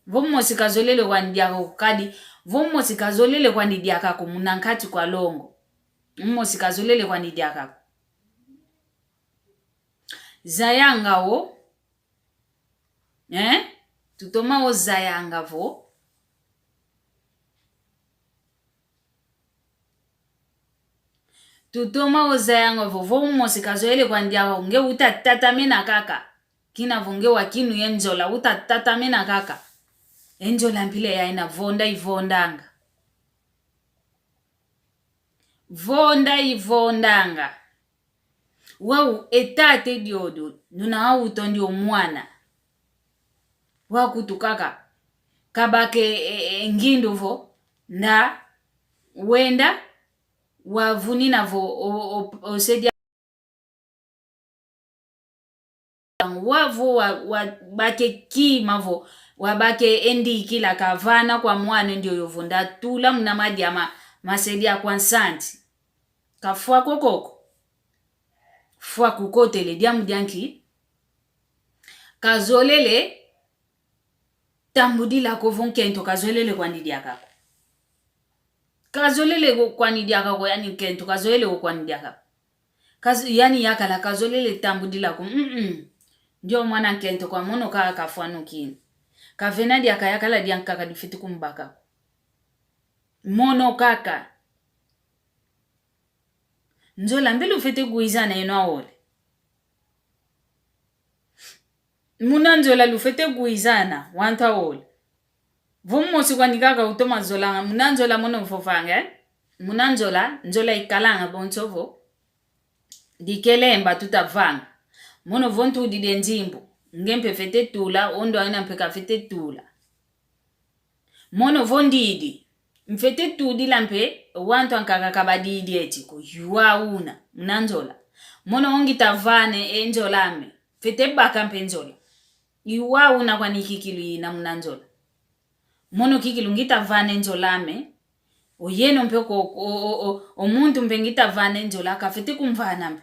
Vo mosi kazolele kwani diaka ko kadi, vo mosi kazolele kwani diaka ko muna nkati kwa longo. Mosi kazolele kwani diaka ko. Zayanga o, eh? Tutoma o zayanga vo. Tutoma o zayanga vo, vo mosi kazolele kwani diaka ko, nge uta tatamena kaka. Kina vo nge wa kinu ye nzola, uta tatamena kaka. E nzola mpila yayi na vonda ivondanga. Vonda ivondanga. Wau e tata e diodio, nuna wau utondi o mwana. Wakutu kaka. Kabake, e, e, ngindu vo, nda, wenda, wavunina vo, o, o, o, se dia wavo wa, wa, bake kima vo, wabake e ndikila kavana kwa mwana ndioyo vo nda tula muna madia ma, ma se dia kwa nsanti. Kafwa ko koko. Fwa kukotele diambu dia nki? Kazolele tambudila ko vo nkento kazolele kwani diaka ko. Kazolele ko kwani diaka ko, yani nkento kazolele ko kwani diaka ko. Kaz-, yani yakala kazolele tambudila ko. Mm-mm. Ndio mwana nkento kwa mono kaka kafwanukini. Kavena diaka yakala diankaka difwete kumbaka ko. Mono kaka. Nzola mpe lufwete kwizana yeno awole. Muna nzola lufwete kwizana, wantu awole. Vo mosi kwani kaka utoma zolanga, muna nzola mono vovanga, eh? Muna nzola, nzola ikalanga bonso vo. Dikelemba tutavanga. Mono vo ntudidi e nzimbu, nge mpe fwete tula, ondo aina mpe kafwete tula. Mono vo ndidi, mfwete tudila mpe wantu ankaka kabadidi eti ko, iwa una, muna nzola. Mono ngita vane e nzola ame, mfwete baka mpe nzola. Iwa una kwani kikilu ina muna nzola. Mono kikilu ngita vane nzola ame, oyeno mpe ko, o, o, o, o muntu mpe ngita vane nzola, kafwete kumvana mpe.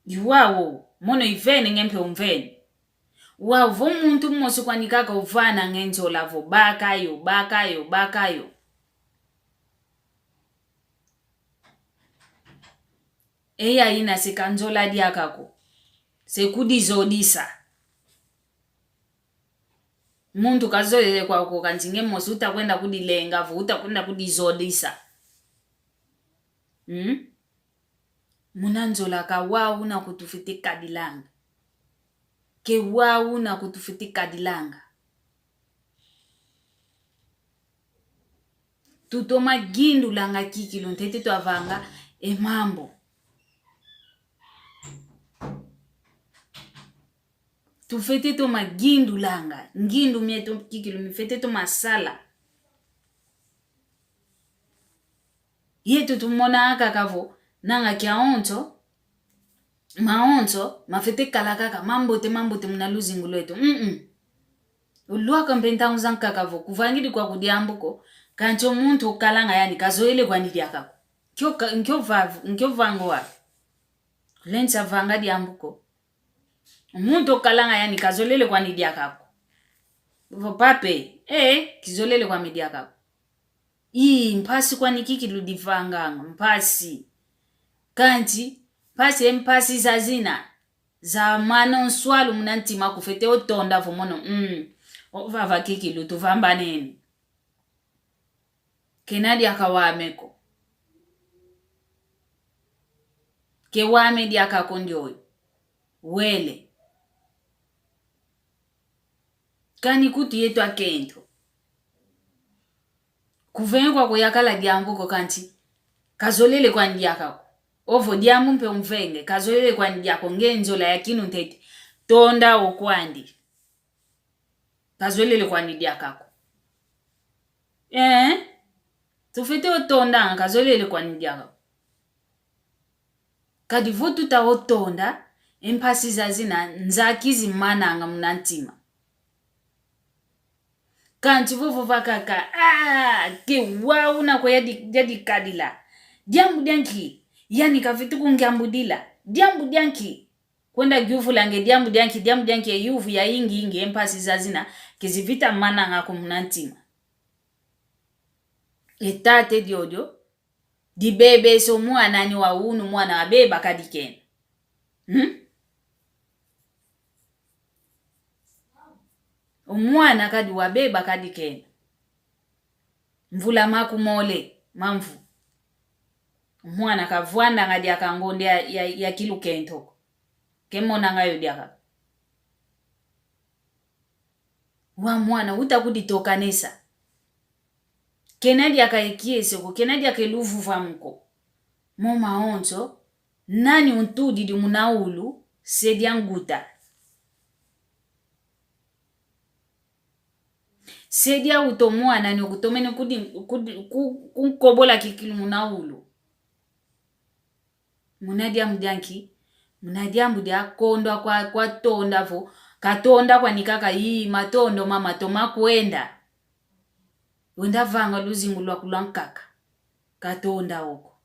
Iwa o, mono ivene nge mpe umvene. Wa vo muntu mosi kwani kaka uvana nge nzola vo, baka yo, baka yo, baka yo. Eya ina se kanzola diaka ko. Se kudizodisa. Muntu kazolele kwako kanti nge mosi utakwenda kudilenga vo utakwenda kudizodisa. Hmm? Muna nzola ka wau una kutufwete kadilanga. Ke wau una kutufwete kadilanga. Tutoma gindulanga kikilu ntete twavanga e mambu. Tufwete toma gindulanga, ngindu mieto kikilu mifwete toma sala. Yeto tumona kaka vo, nanga kiawonso, mawonso, mafwete kala kaka, mambote, mambote muna luzingu lweto. Mm-mm. Oluaka mpe ntangu zankaka vo, kuvangidi kwaku diambu ko, kansi o muntu okalanga yani, kazoele kwani diaka ko. Nkio ka-, nkio va-, nkio vanga wa. Kulensa vanga diambu ko. Muntu okalanga yani kazolele kwani diaka ko. Vo pape, eh, kizolele kwame diaka ko. Ii, mpasi kwani kikilu divanganga, mpasi. Kansi, mpasi e mpasi zazina, zamana o nswalu muna ntima kufwete otonda vo mono, mm, ovava kikilu tuvambanene. Kena diaka wame ko. Ke wame diaka ko ndioyo. Wele. Kani kutu yeto akento. Kuvenga kwaku yakala diambu ko kansi. Kazolele kwani diaka ko. Ovo diambu mpe umvenge. Kazolele kwani diaka ko nge nzola ya kinu ntete. Tonda o kwandi. Kazolele kwani diaka ko. Eh? Tufwete otonda, kazolele kwani diaka ko. Kadi vo tuta otonda, e mpasi zazina, nzaki zimananga muna ntima. Kansi vovo vakaka, ah, ke wau una ko yadi, yadikadila. Diambu dia nki, yani kafwete kungiambudila. Diambu dia nki. Kwenda yuvula nge diambu dia nki, diambu dia nki, e yuvu ya ingi ingi, e mpasi zazina, ke zifwete mananga ko muna ntima. E tata e diodio, dibebesa o mwana anyi wa unu mwana wabeba kadi kena. Hmm? O mwana kadi wabeba kadi kena. Mvula makumole, mamvu. O mwana kavwandanga diaka ngonde ya, ya, ya kilukento ko. Kemonanga yo diaka. Wa mwana, uta kuditokanesa. Kena diaka e kiese ko, kena diaka e luvuvamu ko. Mo mawonso, nani untudidi muna ulu, se dia nguta. Se dia uta o mwana ni okutomene kudi, kudi, ku, kunkobola kikilu muna ulu. Muna diambu dia nki? Muna diambu dia kondwa kwa, kwa tonda vo. Katonda kwani kaka, ii, matondo mama, toma kwenda. Wenda vanga luzingu lwaku lwankaka. Katonda oko.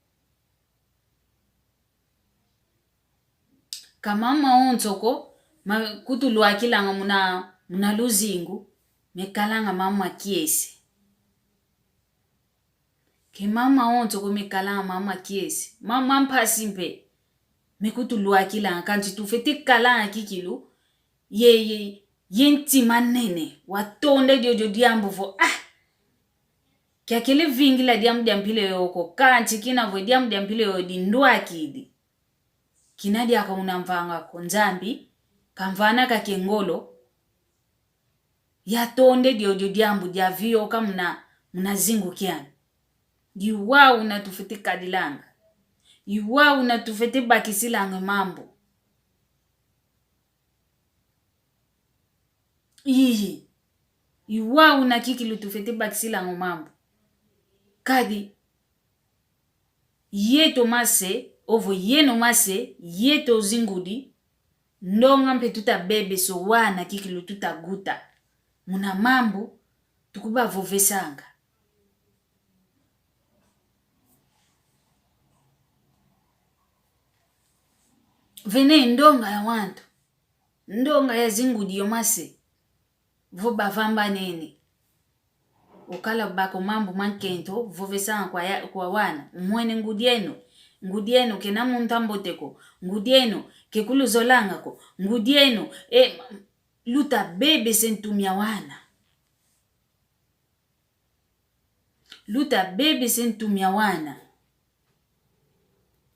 Ka mama onso ko, ma, kutulwakilanga muna, muna luzingu, mekalanga mama kiese. Ke mama onso ko mekalanga mama kiese. Mama mpasi mpe. Mekutulwakilanga, kansi tufwete kalanga kikilu. Ye, ye, ye ntima nene. Watonda diodio diambu vo, ah! Kiakele vingila diambu dia mpila yoyo ko, kansi kina vo diambu dia mpila yoyo dindwakidi. Kina diaka una mvanga ko, Nzambi, kamvana kake ngolo, yatonde diodio diambu diavioka muna, muna zingu kiani. Di wau una tufwete kadilanga. I wau una tufwete bakisilanga mambu. Iyi. I wau una kikilu tufwete bakisilanga mambu. Kadi, yeto mase, ovo yeno mase, yeto zingudi, ndonga mpe tuta bebesa o wana kikilu tuta guta. Muna mambu, tukubavovesanga. Vene ndonga ya wantu. Ndonga ya zingudi yo mase. Vo bavambanene. Okala baka o mambu mankento, vovesanga kwa ya, kwa wana. Mwene ngudi eno. Ngudi eno kena muntu ambote ko. Ngudi eno ke kuluzolanga ko. Ngudi eno, e, luta bebese ntu mia wana. Luta bebese ntu mia wana.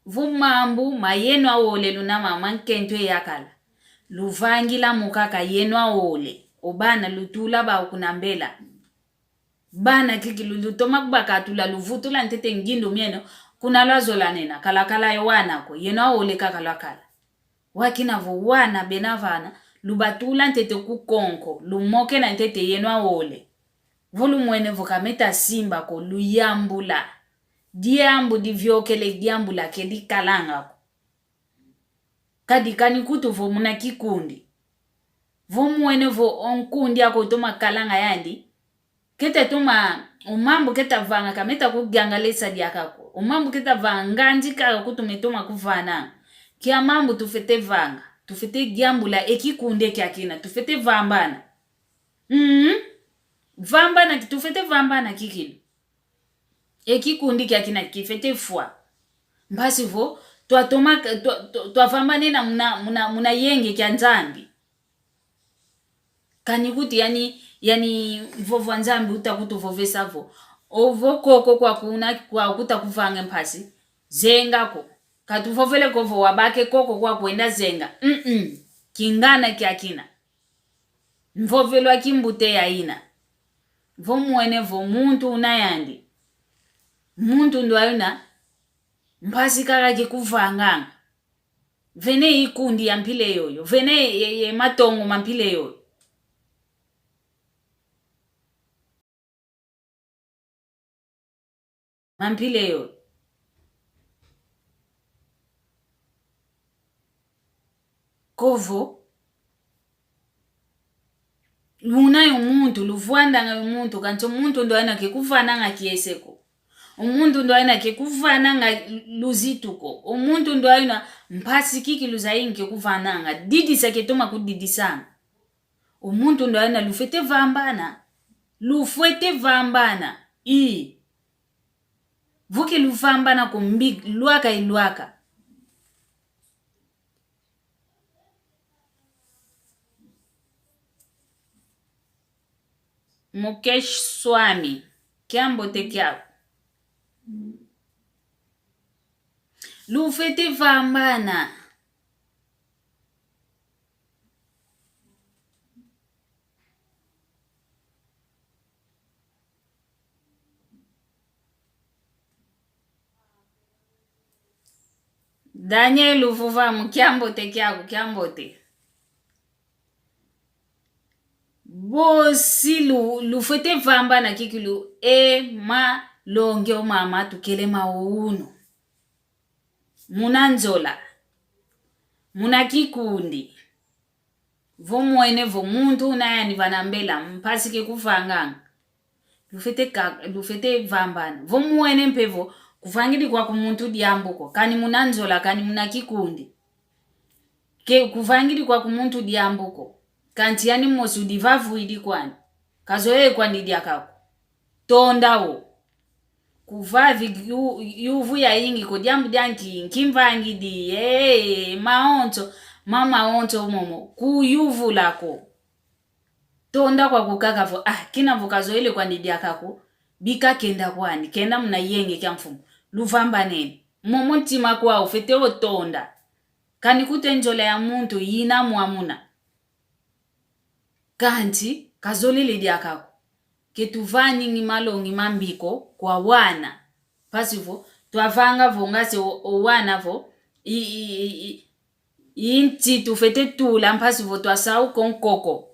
Vo mambu ma yeno awole luna mama nkento e yakala. Luvangila mo kaka yeno awole. O bana lutula bau kuna mbela. Bana kikilu lutoma kubakatula, luvutula ntete ngindu mieno, kuna lwazola nena, kalakala yo wana ko, yeno awole kaka lwakala. Wakina vo wana bena vana, lubatula ntete ku konko, lumokena ntete yeno awole. Vo lumwene vo ka meta simba ko, luyambula. Diambu diviokele diambula ke dikalanga ko. Kadi kani kutu vo muna kikundi. Vo mwene vo o nkundi aku toma kalanga yandi. Keta toma, o mambu keta vanga ka meta kugiangalesa diaka ko. O mambu keta vanga nganzi kaka kutu metoma kuvana. Kia mambu tufete vanga. Tufete diambula e kikundi kiakina. Tufete vambana. Mm. Vambana, tufete vambana kikilu. E kikundi kiakina kifete fwa. Mpasi vo, twatoma, twa, twa, twavambanena muna, muna, muna yenge kia Nzambi. Kani kuti yani, yani mvovo a Nzambi uta kutuvovesa vo. Ovo koko kwa kuna, kwa kuta kuvanga mpasi, zenga ko. Katuvovele ko vo wabake koko kwa kwenda zenga. Mm-mm. Kingana kiakina. Mvovelo a kimbute ya ina. Vo mwene vo muntu una yandi. Muntu ndwa una mpasi kaka kikuvanganga. Vene ikundi ya mpila yoyo. Vene ye, ye matongo ma mpila yoyo. Ma mpila yoyo. Kovo. Luna yo muntu, luvwandanga yo muntu, kansi o muntu ndwa una kekuvananga kiese ko. O muntu ndwa una kekuvananga luzitu ko. O muntu ndwa una mpasi kikilu zayingi kekuvananga. Didisa ketoma kudidisanga. O muntu ndwa una lufwete vambana. Lufwete vambana. I. Vo ke luvambana ko mbi lwaka i lwaka. Mukesh Swami, kiambote kiaku. Lufwete vambana. Daniel Luvuvamu, kiambote kiaku, kiambote. Bosi lu-, lufwete vambana kikilu e malongi o mama tukele mau unu. Muna nzola. Muna kikundi. Vo mwene vo muntu una yani vana mbela, mpasi kekuvanganga. Lufwete ka-, lufwete vambana. Vo mwene mpe vo, kuvangidi kwaku muntu diambu ko. Kani muna nzola, kani muna kikundi. Ke kuvangidi kwaku muntu diambu ko. Kansi yani mosi udivavwidi kwani. Kazoele kwani diaka ko. Tonda wo. Kuvavi yu-, yuvu yayingi ko diambu dia nki-, nkimvangidi, ee, mawonso, ma mawonso momo, kuyuvula ko. Tonda kwaku kaka vo, ah, kina vo kazoele kwani diaka ko, bika kenda kwani, kenda muna yenge kia mfumu, luvambanene. Momo ntima kwau fwete o tonda. Kani kutwe nzola ya muntu yina mwamuna. Kansi, kazolele diaka ko. Ketuvaningi malongi mambi ko kwa wana. Mpasi vo, twavanga vo ngase o, o wana vo, i, i, i, i, i nti tufwete tula mpasi vo twasau ko nkoko.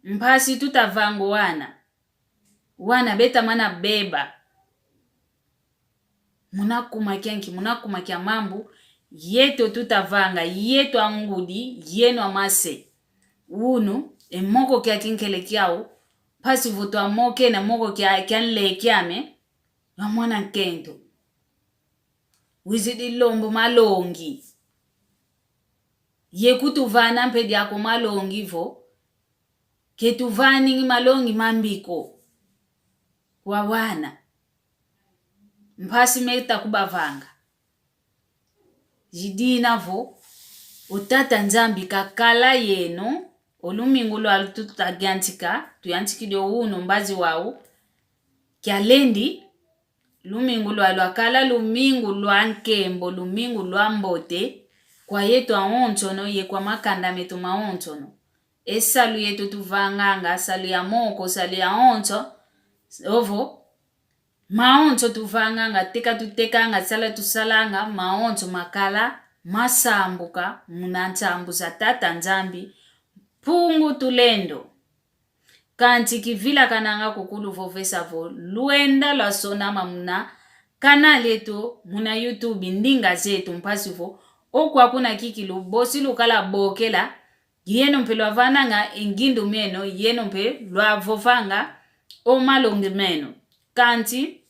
Mpasi tutavanga o wana. Wana beta mana beba. Muna kuma kia nki, muna kuma kia mambu, yeto tutavanga, yeto angudi, yeno amase. Unu, e moko kia kinkele kiau, mpasi vo twamokena moko kia, kia nleke ame, wa mwana nkento. Wizidi lombo malongi. Ye kutuvana mpe diako malongi vo, ketuvaningi malongi mambi ko. Kwa wana. mpasi meta kubavanga. Zidina vo, o Tata Nzambi kakala yeno, o lumingu lwalu tutagiantika, tuyantikidi o unu mbazi wau, kialendi, lumingu lwalu lwakala lumingu lwa nkembo, lumingu lwa mbote, kwa yeto awonsono, ye kwa makanda meto mawonsono. E salu yeto tuvanganga, salu ya moko, salu yawonso, ovo, mawonso tuvanganga, teka tutekanga, sala tusalanga, mawonso makala masambuka muna nsambu za Tata Nzambi, Mpungu Tulendo. Kansi kivilakananga ko kuluvovesa vo, lwenda lwasonama muna kanal eto, muna YouTube, Ndinga Zeto, mpasi vo, o kwa kuna kikilu, bosi lukala bokela, yeno mpe lwavananga e ngindu mieno, yeno mpe lwavovanga o malongi meno. Kansi,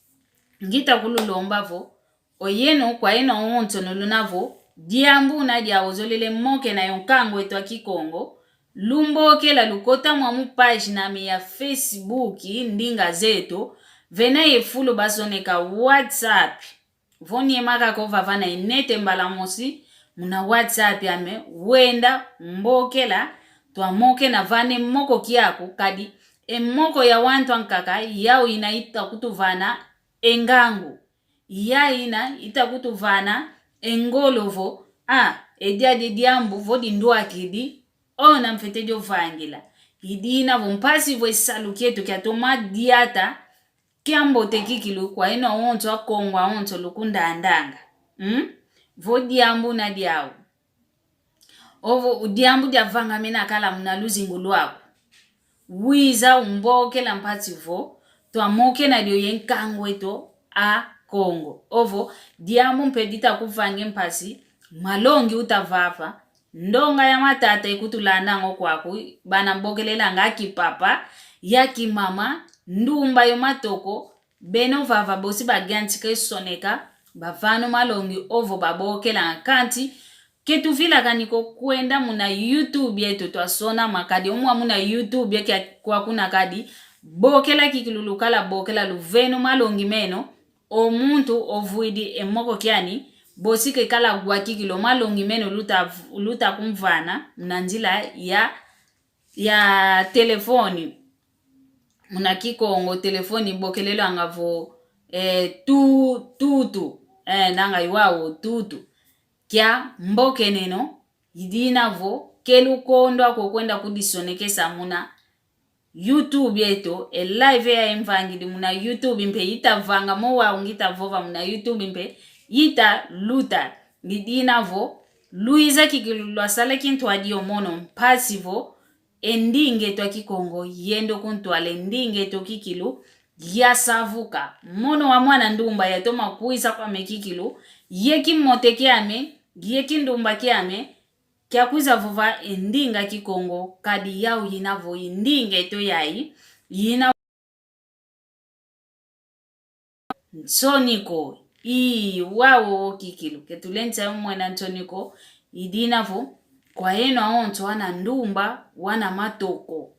ngita kululomba vo, oyeno kwa yeno awonsono luna vo, diambu una diau ozolele mokena yo nkangu eto a Kikongo, lumbokela lukota mwamu pagina ame ya Facebook, Ndinga Zeto, vena ye fulu basoneka WhatsApp. Vo niema kaka ovava na e net mbala mosi, muna WhatsApp ame, wenda, mbokela, twamokena, vana e moko kiaku, kadi e moko ya wantu ankaka, yau ina ita kutuvana e ngangu. Yau ina ita kutuvana e ngolo vo, a, e diadi diambu vo dinduakidi, ona mfwete dio vangila. Idina vo mpasi vo e salu kieto kiatoma diata, kiambote kikilu kwa yeno awonso, Akongo awonso lukundandanga. Mm? Vo diambu una diau. Ovo o diambu diavangamena kala muna luzingu lwaku. Wiza umbokela mpasi vo, twamokena dio ye nkangu eto Akongo. Ovo, diambu mpe dita kuvanga e mpasi, malongi utavava, ndonga ya matata ikutulandanga o kwaku, bana mbokelelanga kipapa, ya kimama, ndumba yo matoko, beno vava bosi bagiantika e soneka, bavana o malongi ovo babokelanga. Kansi, ke tuvilakani ko kwenda muna YouTube yeto twasonama kadi, o mwa muna YouTube ye kia kwa kuna kadi, bokela kikilu lukala bokela luvena o malongi meno, o muntu ovwidi e moko kiani, bosi kekala gwa kikilu o malongi meno luta, luta kumvana, muna nzila ya, ya telefoni. Muna Kikongo telefoni ibokelelwanga vo, eh, tu-, tutu, eh, nanga iwau tutu. Kia mbokeneno, idina vo, ke lukondwa ko kwenda kudisonekesa muna YouTube yeto, e live ya imvangidi muna YouTube mpe itavanga mo wau ngita vova muna YouTube mpe ita luta. Idina vo, luiza kikilu lwasala kintwadi yo mono mpasi vo, e ndinga eto a Kikongo, yenda kuntwala e ndinga eto kikilu, yasavuka. Mono wa mwana ndumba yatoma kwiza kwame kikilu, ye kimote kiame, ye kindumba kiame, kia kwiza vova e ndinga Kikongo, kadi yau yina vo i ndinga eto yai, yina nsoni ko, i wau kikilu. Ke tulenda mwena nsoni ko, idina vo, kwa yeno awonso wana ndumba, wana matoko.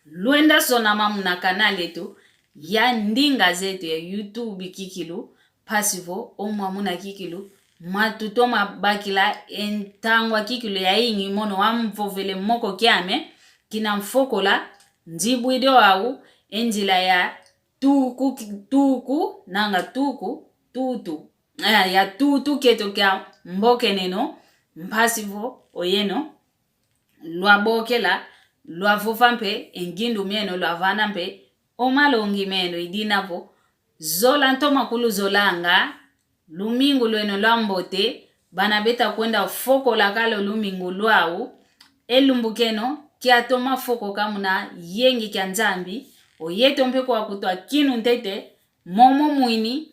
Lwenda sonama muna kanal eto ya Ndinga Zeto ya YouTube kikilu, mpasi vo o mwa muna kikilu, matutoma bakila e ntangwa kikilu yayingi mono wamvovele moko kiame, kina mfokola, nzibwidi o wau e nzila ya tuku, tuku, nanga tuku, tutu. Eh, ya tutu kieto kia mbokeneno, mpasi vo, oyeno, lwabokela, lwavova mpe, e ngindu mieno, lwavana mpe, o malongi meno, idina vo, zola ntoma kuluzolanga, lumingu lweno lwambote, bana beta kwenda fokola kala o lumingu lwau, e lumbu kieno, kiatoma fokoka muna yengi kia Nzambi, oyeto mpe kwa kutwa kinu ntete, momo mwini,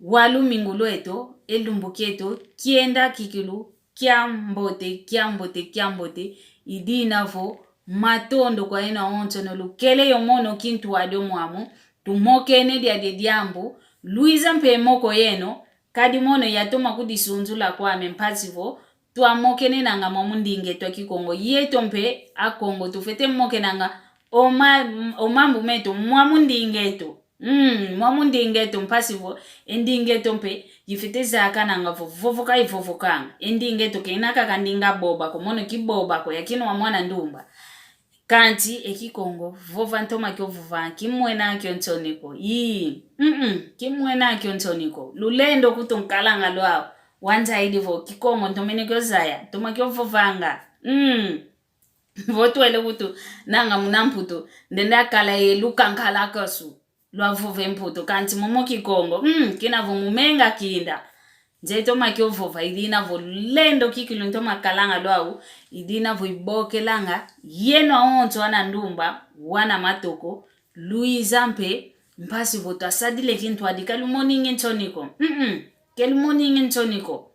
wa lumingu lweto, e lumbu kieto, kienda kikilu, kiambote, kiambote, kiambote, idina vo, matondo kwa yeno awonsono lukele yo mono kintwadi o mwamu, tumokene diadi diambu, luiza mpe moko yeno, kadi mono yatoma kudisunzula kwame mpasi vo, twamokenenanga mwamu ndinga eto a Kikongo, yeto mpe Akongo, tufwete mokenanga o ma-, o mambu meto mwamu ndinga eto. Mm, mwamu ndinga eto mpasi vo, e ndinga eto mpe, yifite zaya kananga vo, vovoka ivovokanga. E ndinga eto kena kaka ndinga boba ko, mono ki boba ko, yakina wa mwana ndumba. Kanti e Kikongo, vova ntoma kio vova, kimwena kio nsoni ko. Ii, mm-mm, kimwena kio nsoni ko. Lulendo kutu nkalanga lwau. Wanzayidi vo, Kikongo ntomene kio zaya, ntoma kio vovanga. Mm. Vo twele kutu, nanga muna Mputu, ndenda kala ye lukankalakasu lwa vova e Mputu, kanti momo Kikongo, mm, kina vo mumenga kinda. Nze ntoma kio vova, idina vo lulendo kikilu ntoma kalanga lwau, idina vo ibokelanga, yeno awonso ana ndumba, wana matoko, luiza mpe, mpasi vo twasadila e kintwadi ka lumoningi nsoni ko. Mm-mm, ke lumoningi nsoni ko.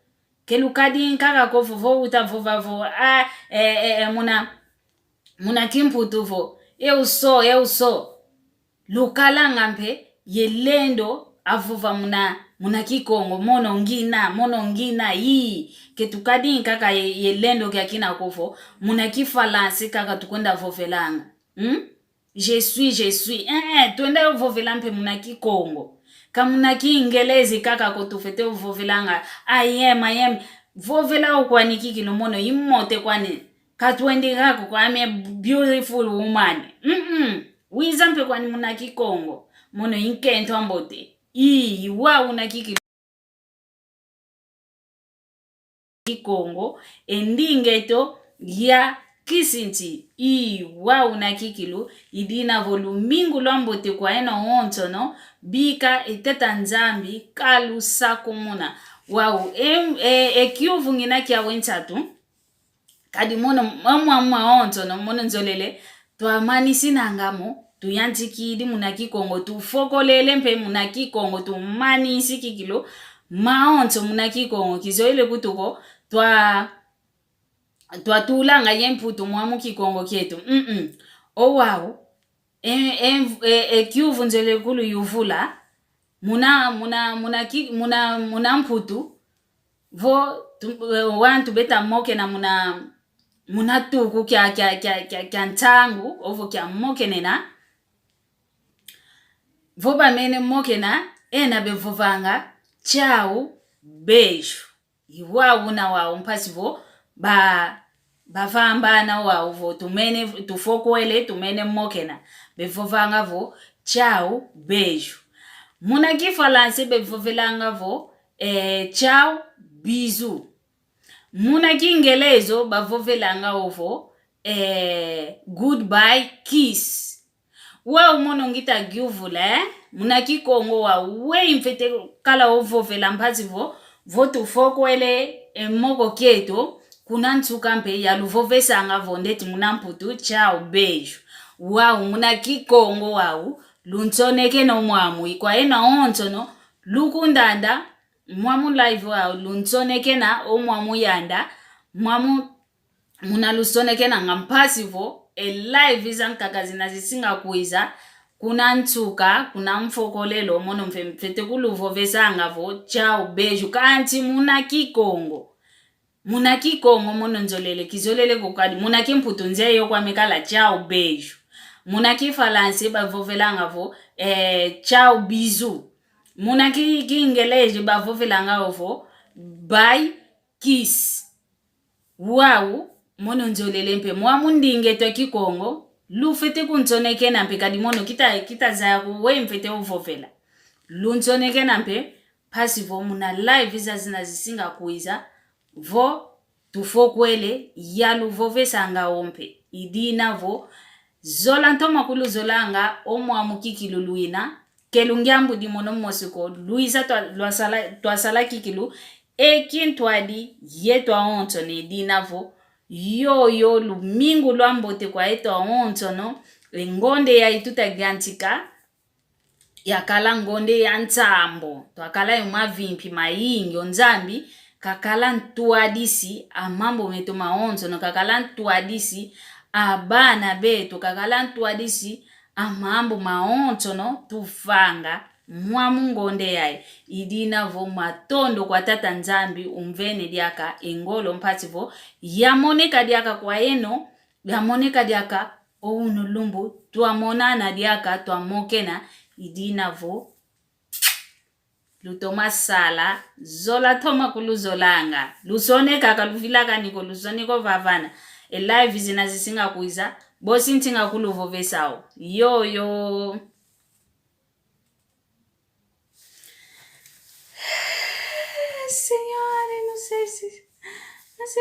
Ke lukadi nkaka ko vo, vo uta vova vo, ah, eh, eh, eh, muna, muna Kimputu vo, eu sou, eu sou. Lukalanga mpe, ye lendo, avova muna, muna Kikongo, mono ngina, mono ngina, ii, ke tukadi nkaka ye, ye lendo kiakina ko vo, muna Kifalansi kaka tukwenda vovelanga. Hmm? Je suis, je suis. Eh, eh, twenda yo vovela mpe muna Kikongo. Ka muna Kingelezi kaka ko tufwete yo vovelanga. I am, I am. Vovela yo kwani kikilu mono imote kwani. Ka twendi kako kwa, I'm a beautiful woman. Mm-mm. Wiza mpe kwani muna Kikongo. Mono inkento ambote. Ii, wau una kikilu. Kikongo, e ndinga eto ya kisinti, i wau una kikilu, idina vo lumingu lwambote kwa yeno awonsono, bika e Tata Nzambi kalusakumuna. Wau, e, e, e kiuvu ngina kia wensatu, kadi mono, mamwa mawonsono, mono nzolele, twamanisinanga mo, tuyantikidi muna Kikongo, tufokolele mpe muna Kikongo, tumanisi kikilu, mawonso muna Kikongo, kizoele kutu ko, twa, twatulanga ye Mputu mwamu Kikongo kieto. Mm-mm. O wau, e, e, e, e kiuvu nzolele kuluyuvula, muna, muna, muna ki, muna, muna Mputu, vo, tu, e, wantu beta mokena muna, muna tuku kia, kia, kia, kia, kia ntangu, ovo kia mokenena. Vo bamene mokena, ena bevovanga, tchau, beijo. I wau una wau mpasi vo, ba, bavambana wau vo, tumene, tufokwele, tumene mokena. Bevovanga vo, tchau, beijo. Muna Kifalansi bevovelanga vo, eh, tchau, bisous. Muna Kingelezi bavovelanga ovo, eh, goodbye, kiss. Wau mono ngita giuvula, eh? Muna Kikongo wau weyi mfwete kala ovovela mpasi vo, vo tufokwele e moko kieto, kuna nsuka mpe yaluvovesanga vo ndeti muna Mputu, tchau, beijo. Wau muna Kikongo wau, lunsonekena o mwamu, i kwa yeno awonsono, lukundanda, mwamu live wau, lunsonekena o mwamu yanda, mwamu muna lusonekenanga mpasi vo, e live zankaka zina zisinga kwiza, kuna nsuka, kuna mfokolelo, mono mfe-, mfwete kuluvovesanga vo, tchau, beijo, kanti muna Kikongo. Muna Kikongo, mono nzolele, kizolele ko kadi, muna Kimputu nze yo kwame kala, tchau, beijo. Muna Kifalansi bavovelanga vo, eh, tchau, bisous. Muna ki, Kingelezi bavovelanga ovo, bye, kiss. Wau, mono nzolele mpe, mwamu ndinga eto a Kikongo, lufwete kunsonekena mpe kadi mono kita, kita zaya ko weyi mfwete ovovela. Lunsonekena mpe, mpasi vo muna live zazina zisinga kwiza, vo tufokwele, yaluvovesanga o mpe. Idina vo, zola ntoma kuluzolanga, o mwamu kikilu luina, ke lungiambudi mono mosi ko, luiza twa-, lwasala, twasala kikilu, e kintwadi yeto awonsono, idina vo, yoyo lumingu lwambote kwa yeto awonsono, e ngonde yayi tuta yantika, yakala ngonde ya nsambu, twakala yo mavimpi mayingi, o Nzambi kakala ntwadisi a mambu meto mawonsono, kakala ntwadisi a bana beto, kakala ntwadisi a mambu mawonsono tuvanga mwamu ngonde yayi. Idina vo matondo kwa Tata Nzambi umvene diaka e ngolo mpasi vo yamoneka diaka kwa yeno, yamoneka diaka o unu lumbu, twamonana diaka, twamokena, I dina vo lutoma sala, zola toma kuluzolanga. Lusone kaka, luvila kani ko, lusone ko vavana. E live zina zisinga kwiza, bosi ntinga kuluvovesa o. Yo, yo.